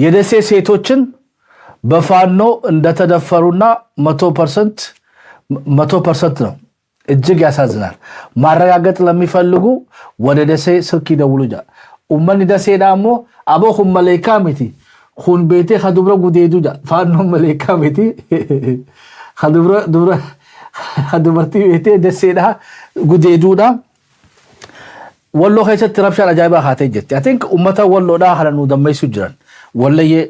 የደሴ ሴቶችን በፋኖ እንደተደፈሩና 100% 100% ነው። እጅግ ያሳዝናል። ማረጋገጥ ለሚፈልጉ ወደ ደሴ ስልክ ይደውሉ ጃ Ummanni daseedha ammoo aboo kun maleekaa miti kun beetee ka dubra gudeedu ja faannoon maleekaa miti ka dubra dubra ka dubartii beetee daseedha gudeeduudha. Walloo keessatti rabshaan ajaa'ibaa haatee jirti. I think uummata walloodhaa kana nu dammeessu jiran. Wallayyee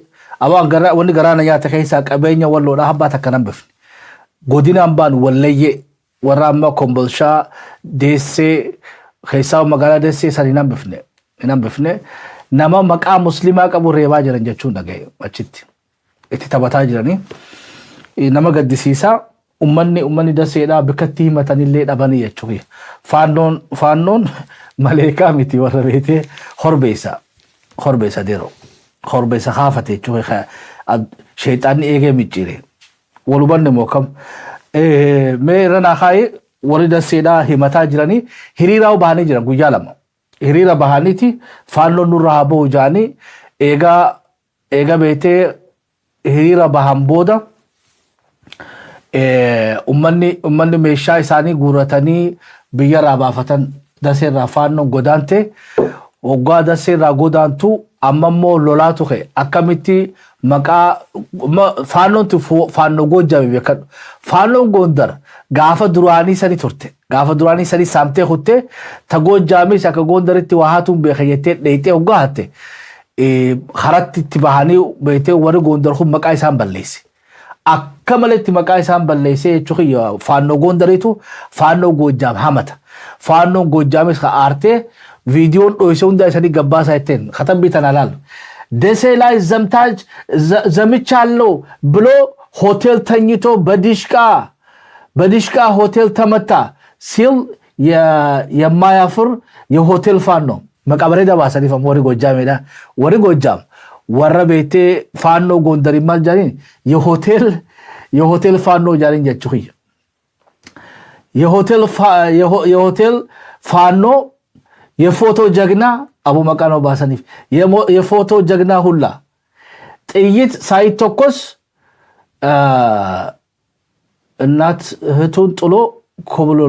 abaan garaa wanni garaana nyaata keessaa qabeenya walloodhaa hambaa takka nan bifne. Godina hambaan wallayyee warra amma Kombolshaa Deessee keessaa magaalaa Deessee sanii nan bifne. Nan bifne nama maqaa muslimaa qabu reebaa jiran jechuun dhagaye achitti. Itti taphataa jiranii. Nama gaddisiisaa ummanni daseedhaa bikkatti himatanillee dhabanii jechuudha. Faannoon maleekaa miti warra beetee horbeessa deero horbeessa haafate jechuudha. Sheexaanni eegee micciire. Walubanne moo kam mee irra naa kaayee warri daseedhaa himataa jiranii hiriiraa bahanii jiran guyyaa lama. Hiriira bahaniiti faannoon nurra haa bahu jaanii eegaa beetee hiriira bahan booda ummanni meeshaa isaanii guuratanii biyyarraa baafatan daseerraa faannoon godaante waggaa daseerraa godaantu amma immoo lolaatu ka'e akkamitti maqaa faannoon faannoo Goojjame beekadhu faannoon Gondar gaafa duraanii sani turte gaafa duraanii sani saamtee kuttee ta Goojjaamis akka Gondaritti waa haatuun beeka jettee dheeyxee waggaa hatte haratti itti bahanii beektee warri Gondar kun maqaa isaan balleesse. Akka maletti maqaa isaan balleessee jechuun faannoo Gondariitu faannoo Goojjaam hamata. Faannoon Goojjaamis ka aartee viidiyoon dho'ise hunda isanii gabbaasaa jetteen katabbii tana laalu. ደሴ ላይ ዘምታች ዘምቻለሁ ብሎ ሆቴል ተኝቶ በዲሽቃ ሆቴል ተመታ ሲል የማያፍር የሆቴል ፋኖ maqaa bareedaa baasaniif ammoo warri Goojjaamidha. Warri Goojjaam warra beektee faannoo Gondarii maal jedhaniin የሆቴል ፋኖ jedhaniin jechuu kiyya. የሆቴል ፋኖ የፎቶ ጀግና Aboo maqaa nama baasaniif የፎቶ ጀግና ሁላ ጥይት ሳይተኮስ እናት እህቱን ጥሎ ኮብሎ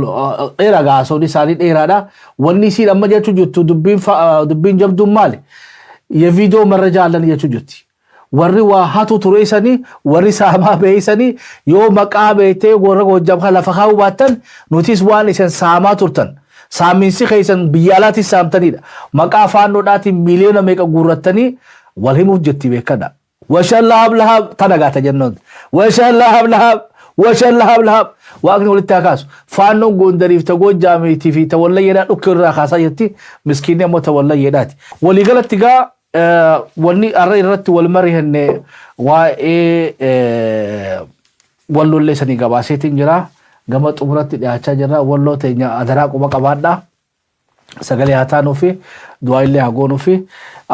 dheeraa haasawni isaanii dheeraadha. Wanni isiin amma jechuu jirtu dubbiin jabduun maali? የቪዲዮ መረጃ አለን jechuu jirti. Warri waa hatu tureessanii, warri saamaa beeysanii, yoo maqaa beektee warra Goojjam kan lafa kaa'uu baattan, nutis waan isin saamaa turtan. Saamiinsi keessan biyya alaatis saamtanidha. Maqaa faannoodhaatiin miiliyoona meeqa guurrattanii wal himuuf jetti, beekadha. Washallahaab lahaab tana gaata jennoon. Washallahaab lahaab, washallahaab lahaab, waaqni walitti haa kaasu. Faannoon Gondariif ta Goojjaamiitii fi ta Wallayyeedhaa dhukkee irraa kaasaa jirti. Miskiinni ammoo ta Wallayyeedhaati. Waliigalatti gaa wanni har'a irratti wal mari'anne waa'ee wallollee sanii gabaaseetiin jira. Gama xumuratti dhiyaachaa jirra. Walloo teenya adaraa quba qabaadhaa. Sagalee haa taanuu fi du'aa illee haa goonuu fi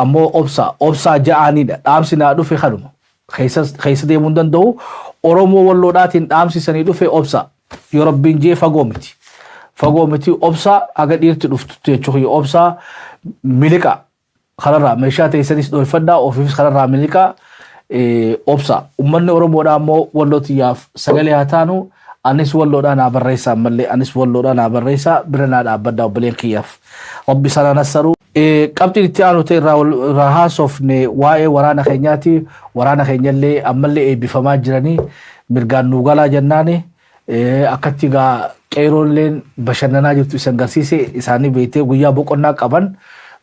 ammoo obsa obsaa ja'aanidha. Dhaamsi naa dhufe kanuma. Keessa deemuu hin danda'u. Oromoo Walloodhaatiin dhaamsi sanii dhufe obsa. Yoo Rabbiin jee fagoo miti. Fagoo miti, obsa haga dhiirti dhuftu jechuudha. Obsa miliqa kanarraa meeshaa teessanis dhoofadhaa, ofiifis kanarraa miliqa, obsa. Uummanni Oromoodhaa ammoo Walloo tiyyaaf sagalee haa taanu. Anis Walloodhaa naa barreessaa, ammallee anis Walloodhaa naa barreessaa, bira naa dhaabbadhaa obboleen kiyyaaf. Rabbi sana nassaru. Qabxiin itti aanu ta'e irraa haasofne waa'ee waraana keenyaati. Waraana keenyallee ammallee eebbifamaa jiranii mirgaan nuu galaa jennaani. Akkatti gaa qeeroolleen bashannanaa jirtu isan garsiise isaanii beektee guyyaa boqonnaa qaban,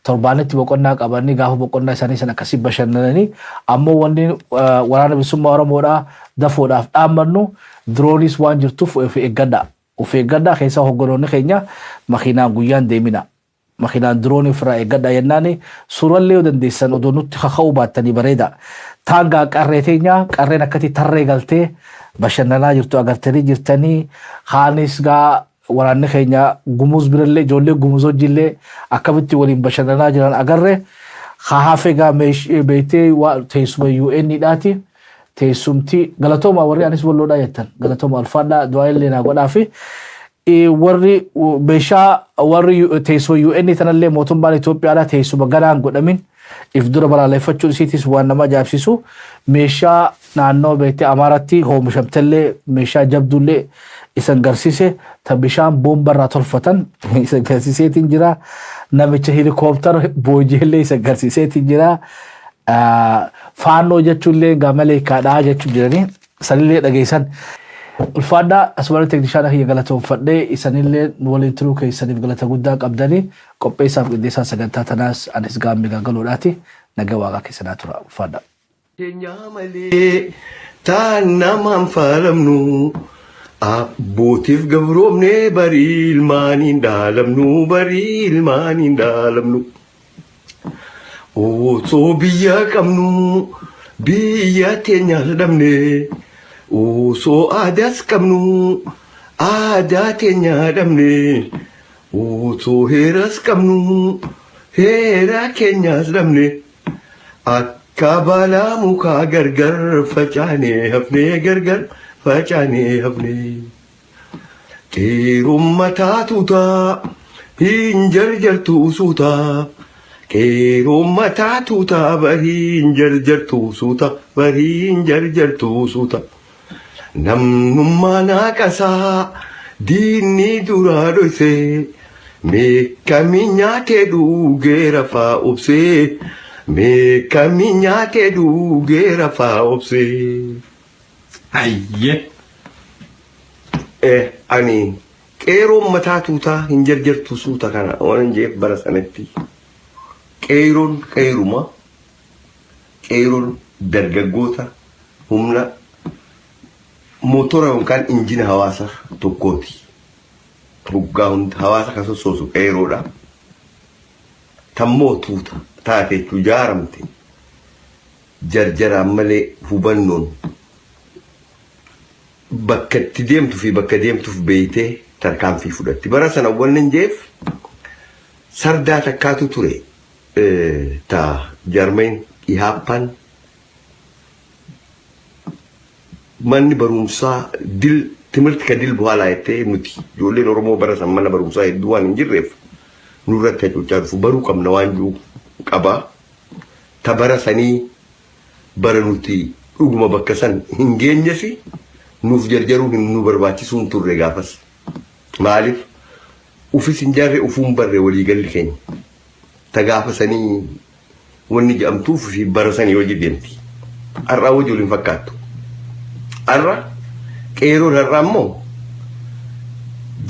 torbaanitti boqonnaa qabanii, gaafa boqonnaa isaanii san akkasii bashannananii. Ammoo wanni Waraana Bilisummaa Oromoodhaa dafoodhaaf dhaammannu diroonis waan jirtuuf of eeggadhaa. Of eeggadhaa, keessaa hogganoonni keenya makiinaan guyyaan deemina. Makiinaan diroonii ofirraa eeggadhaa jennaani. Suurallee yoo dandeessan odoo nutti kaka'uu baattanii bareeda. Taangaa qarree teenya qarreen akkatti tarree galtee bashannanaa jirtu agartanii jirtanii. Kaanis gaa waraanni keenya Gumuz birallee ijoollee Gumuz hojiillee akkamitti waliin bashannanaa jiran agarre. Hafe gaa beektee teessuma UN dhaati. Teessumti galatooma warri anis Walloodhaa jettan galatooma, alfaadhaa, du'aa illee naa godhaa fi warri meeshaa warri teessuma UN tanallee mootummaan Itoophiyaadhaa teessuma ganaan godhamin if dura balaaleffachuun isiitis waan nama ajaa'ibsiisu. Meeshaa naannoo beektee Amaaratti oomishamtellee, meeshaa jabduullee isan garsiise, ta bishaan boombarraa tolfatan isan garsiiseetiin jira. Namicha helikooптara booji'ellee isan garsiiseetiin jira. Faannoo jechuullee gaa maleekaadhaa jechuun jiranii sanillee dhageessan. Ulfaadhaa, asumaan teeknishaana kiyya galatoonfadhee, isanillee nu waliin turuu keessaniif galata guddaa qabdanii. Qopheessaaf qindeessaa sagantaa tanaas anis Gaammee Gaggaloodhaati. Nagaa Waaqaa keessanaa tura, ulfaadhaa. Keenyaa malee taan namaan faalamnu, abbootiif gabroomne barii ilmaaniin dhaalamnu, barii ilmaaniin dhaalamnu. Osoo biyya qabnu biyya teenyaas dhabne, osoo aadaas qabnu aadaa teenyaa dhabne, osoo heeras qabnu heera keenyaas dhabne. Akka balaa mukaa gargar facaanee hafnee, gargar facaanee hafnee. Qeerummataa tuutaa hin jarjartuu suutaa. Qeerummataa tuutaa barii hin jarjartuu suuta, barii hin jarjartuu suuta. Namnummaa naaqasaa diinni duraa dhoysee meeqamii nyaatee dhugee rafaa obsee, meeqamii nyaatee dhugee rafaa obsee. Hayyee. Ani qeeroon mataa tuutaa hin jarjartu suuta kana waan jeef bara sanatti qeeroon qeeruma, qeeroon dargaggoota humna motora yookaan injina hawaasa tokkooti. Hoggaa hunda hawaasa kan sossoosu qeeroodha. Tammoo tuuta taate jechuun jaaramte jarjaraan malee hubannoon bakka itti deemtu fi bakka deemtuuf beeytee tarkaanfii fudhatti. Bara sana wanni hin jeef sardaa takkaatu ture, ta jarmeen Ihaappaan manni barumsaa dil ትምህርት ከድል በኋላ jettee nuti ijoolleen Oromoo bara san mana barumsaa hedduu waan hin jirreef nurratti hacuuccaa dhufu baruu qabna waan jiru. qaba. Ta bara sanii bara nuti dhuguma bakka san hin geenyesi nuuf jarjaruu hin nu barbaachisuu hin turre gaafas. Maaliif ufis hin jaarre ufuun barre waliigalli keenya. Ta gaafa sanii wanni jedhamtuuf fi bara sanii hojii deemti. Har'aa hojii waliin fakkaattu. Har'a qeeroon har'aa immoo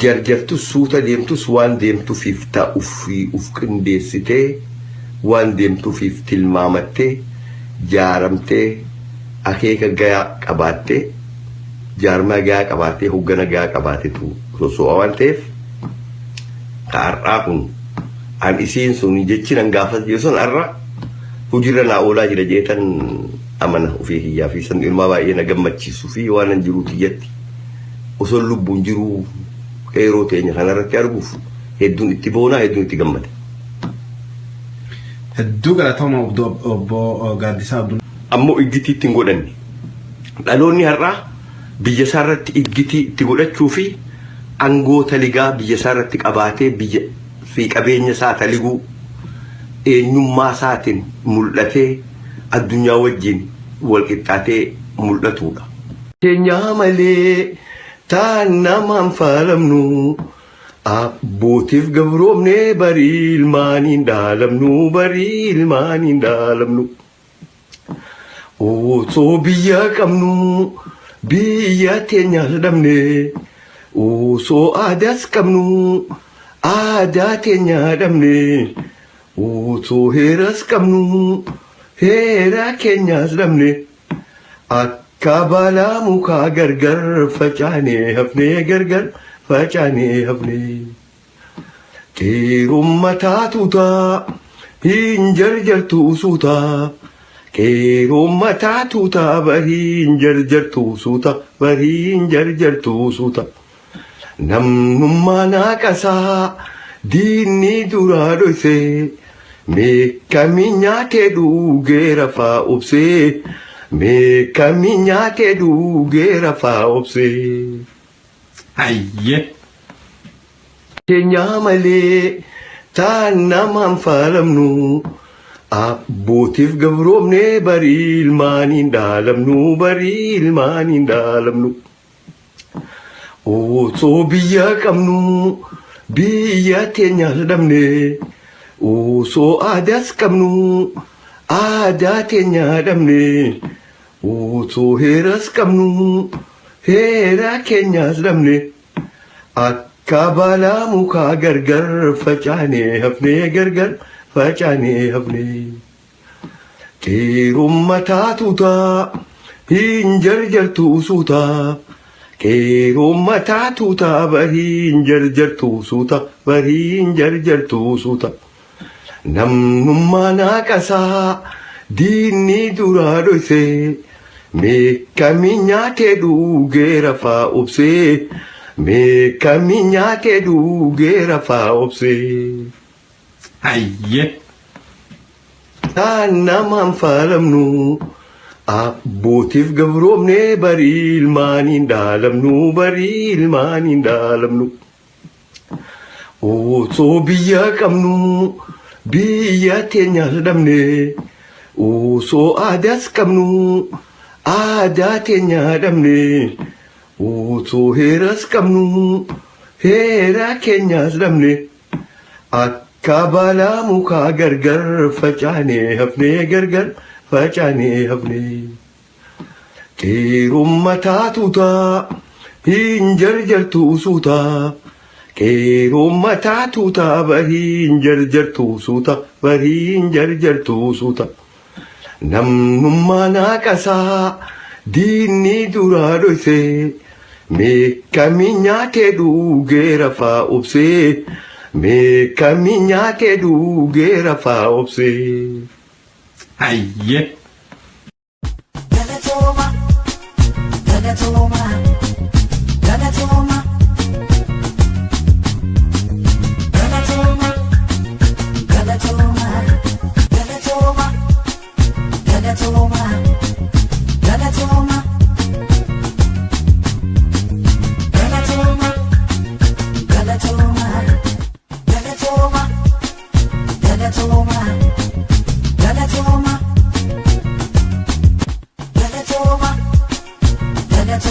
jarjartus suuta deemtus waan deemtuufiif ta'uufii uf qindeessitee waan deemtuufiif tilmaamattee jaaramtee akeeka gayaa qabaattee jaarmaa gayaa qabaattee hoggana gayaa qabaatetu soso'a waan ta'eef ka har'aa kun an isiin sun jechi nan gaafas jiru sun har'a hojiirra naa oolaa jira jeetan amana ofii kiyyaa fi san ilmaa baay'ee na gammachiisu fi waan an jiru kiyyatti osoo lubbuun jiruu qeeroo teenya kanarratti arguuf hedduun itti boonaa hedduun itti gammada. Hedduu galatooma obbo Gaaddisaa Abdul. Ammoo iggitii itti hin godhanne. Dhaloonni har'aa biyya isaarratti iggitii itti godhachuu fi aangoo taligaa biyya isaarratti qabaatee biyya fi qabeenya isaa taliguu eenyummaa isaatiin mul'atee addunyaa wajjin wal qixxaatee mul'atudha. Keenyaa malee taan namaan faalamnu abbootiif gabroomne barii ilmaaniin dhaalamnu barii ilmaaniin dhaalamnu. Osoo biyya qabnu biyya teenyas dhabne osoo aadaas qabnu aadaa teenya dhabne osoo heeras qabnu heera keenyas dhabne akka balaa mukaa gargar facaanee hafnee gargar facaanee hafnee. Qeerummaa taatuutaa hin jarjartuu suutaa. Qeerummaa taatuutaa barii hin jarjartuu suuta barii hin jarjartuu suuta. Namnummaa naaqasaa diinni duraa dhoysee meeqamii nyaatee dhugee rafaa obsee meeqamii nyaatee dhugee rafaa obsee. Hayyee. Keenyaa malee taan namaan faalamnu abbootiif gabroomne barii ilmaaniin dhaalamnu barii ilmaaniin dhaalamnu. Osoo biyya qabnu biyya teenyas dhabne osoo aadaas qabnu aadaa teenya dhabne osoo heeras qabnu heera keenyas dhabne akka balaa mukaa gargar facaanee hafnee gargar facaanee hafnee. Qeerummaa taatuutaa hin jarjartuu suutaa. Qeerummaa taatuutaa barii hin jarjartuu suuta barii hin jarjartuu suuta. Namnummaa naaqasaa diinni duraa dhoysee meeqamii nyaatee dhugee rafaa obsee meeqamii nyaatee dhugee rafaa obsee. Hayyee. Taan namaan faalamnu abbootiif gabroomne barii ilmaaniin dhaalamnu barii ilmaaniin dhaalamnu. Osoo biyya qabnu biyya teenyas dhabne osoo aadaas qabnu aadaa teenya dhabne osoo heeras qabnu heera keenyas dhabne akka balaa mukaa gargar facaanee hafnee gargar facaanee hafnee. Qeerummaa taatuutaa hin jarjartuu suutaa. Qeerummaa taatuutaa barii hin jarjartuu suuta barii hin jarjartuu suuta. Namnummaa naaqasaa diinni duraa dhoysee meeqamii nyaatee dhugee rafaa obsee meeqamii nyaatee dhugee rafaa obsee. Hayyee. Galatooma, galatooma, galatooma. Galatooma, galatooma, galatooma, galatooma, galatooma. Galatooma, galatooma, galatooma, galatooma.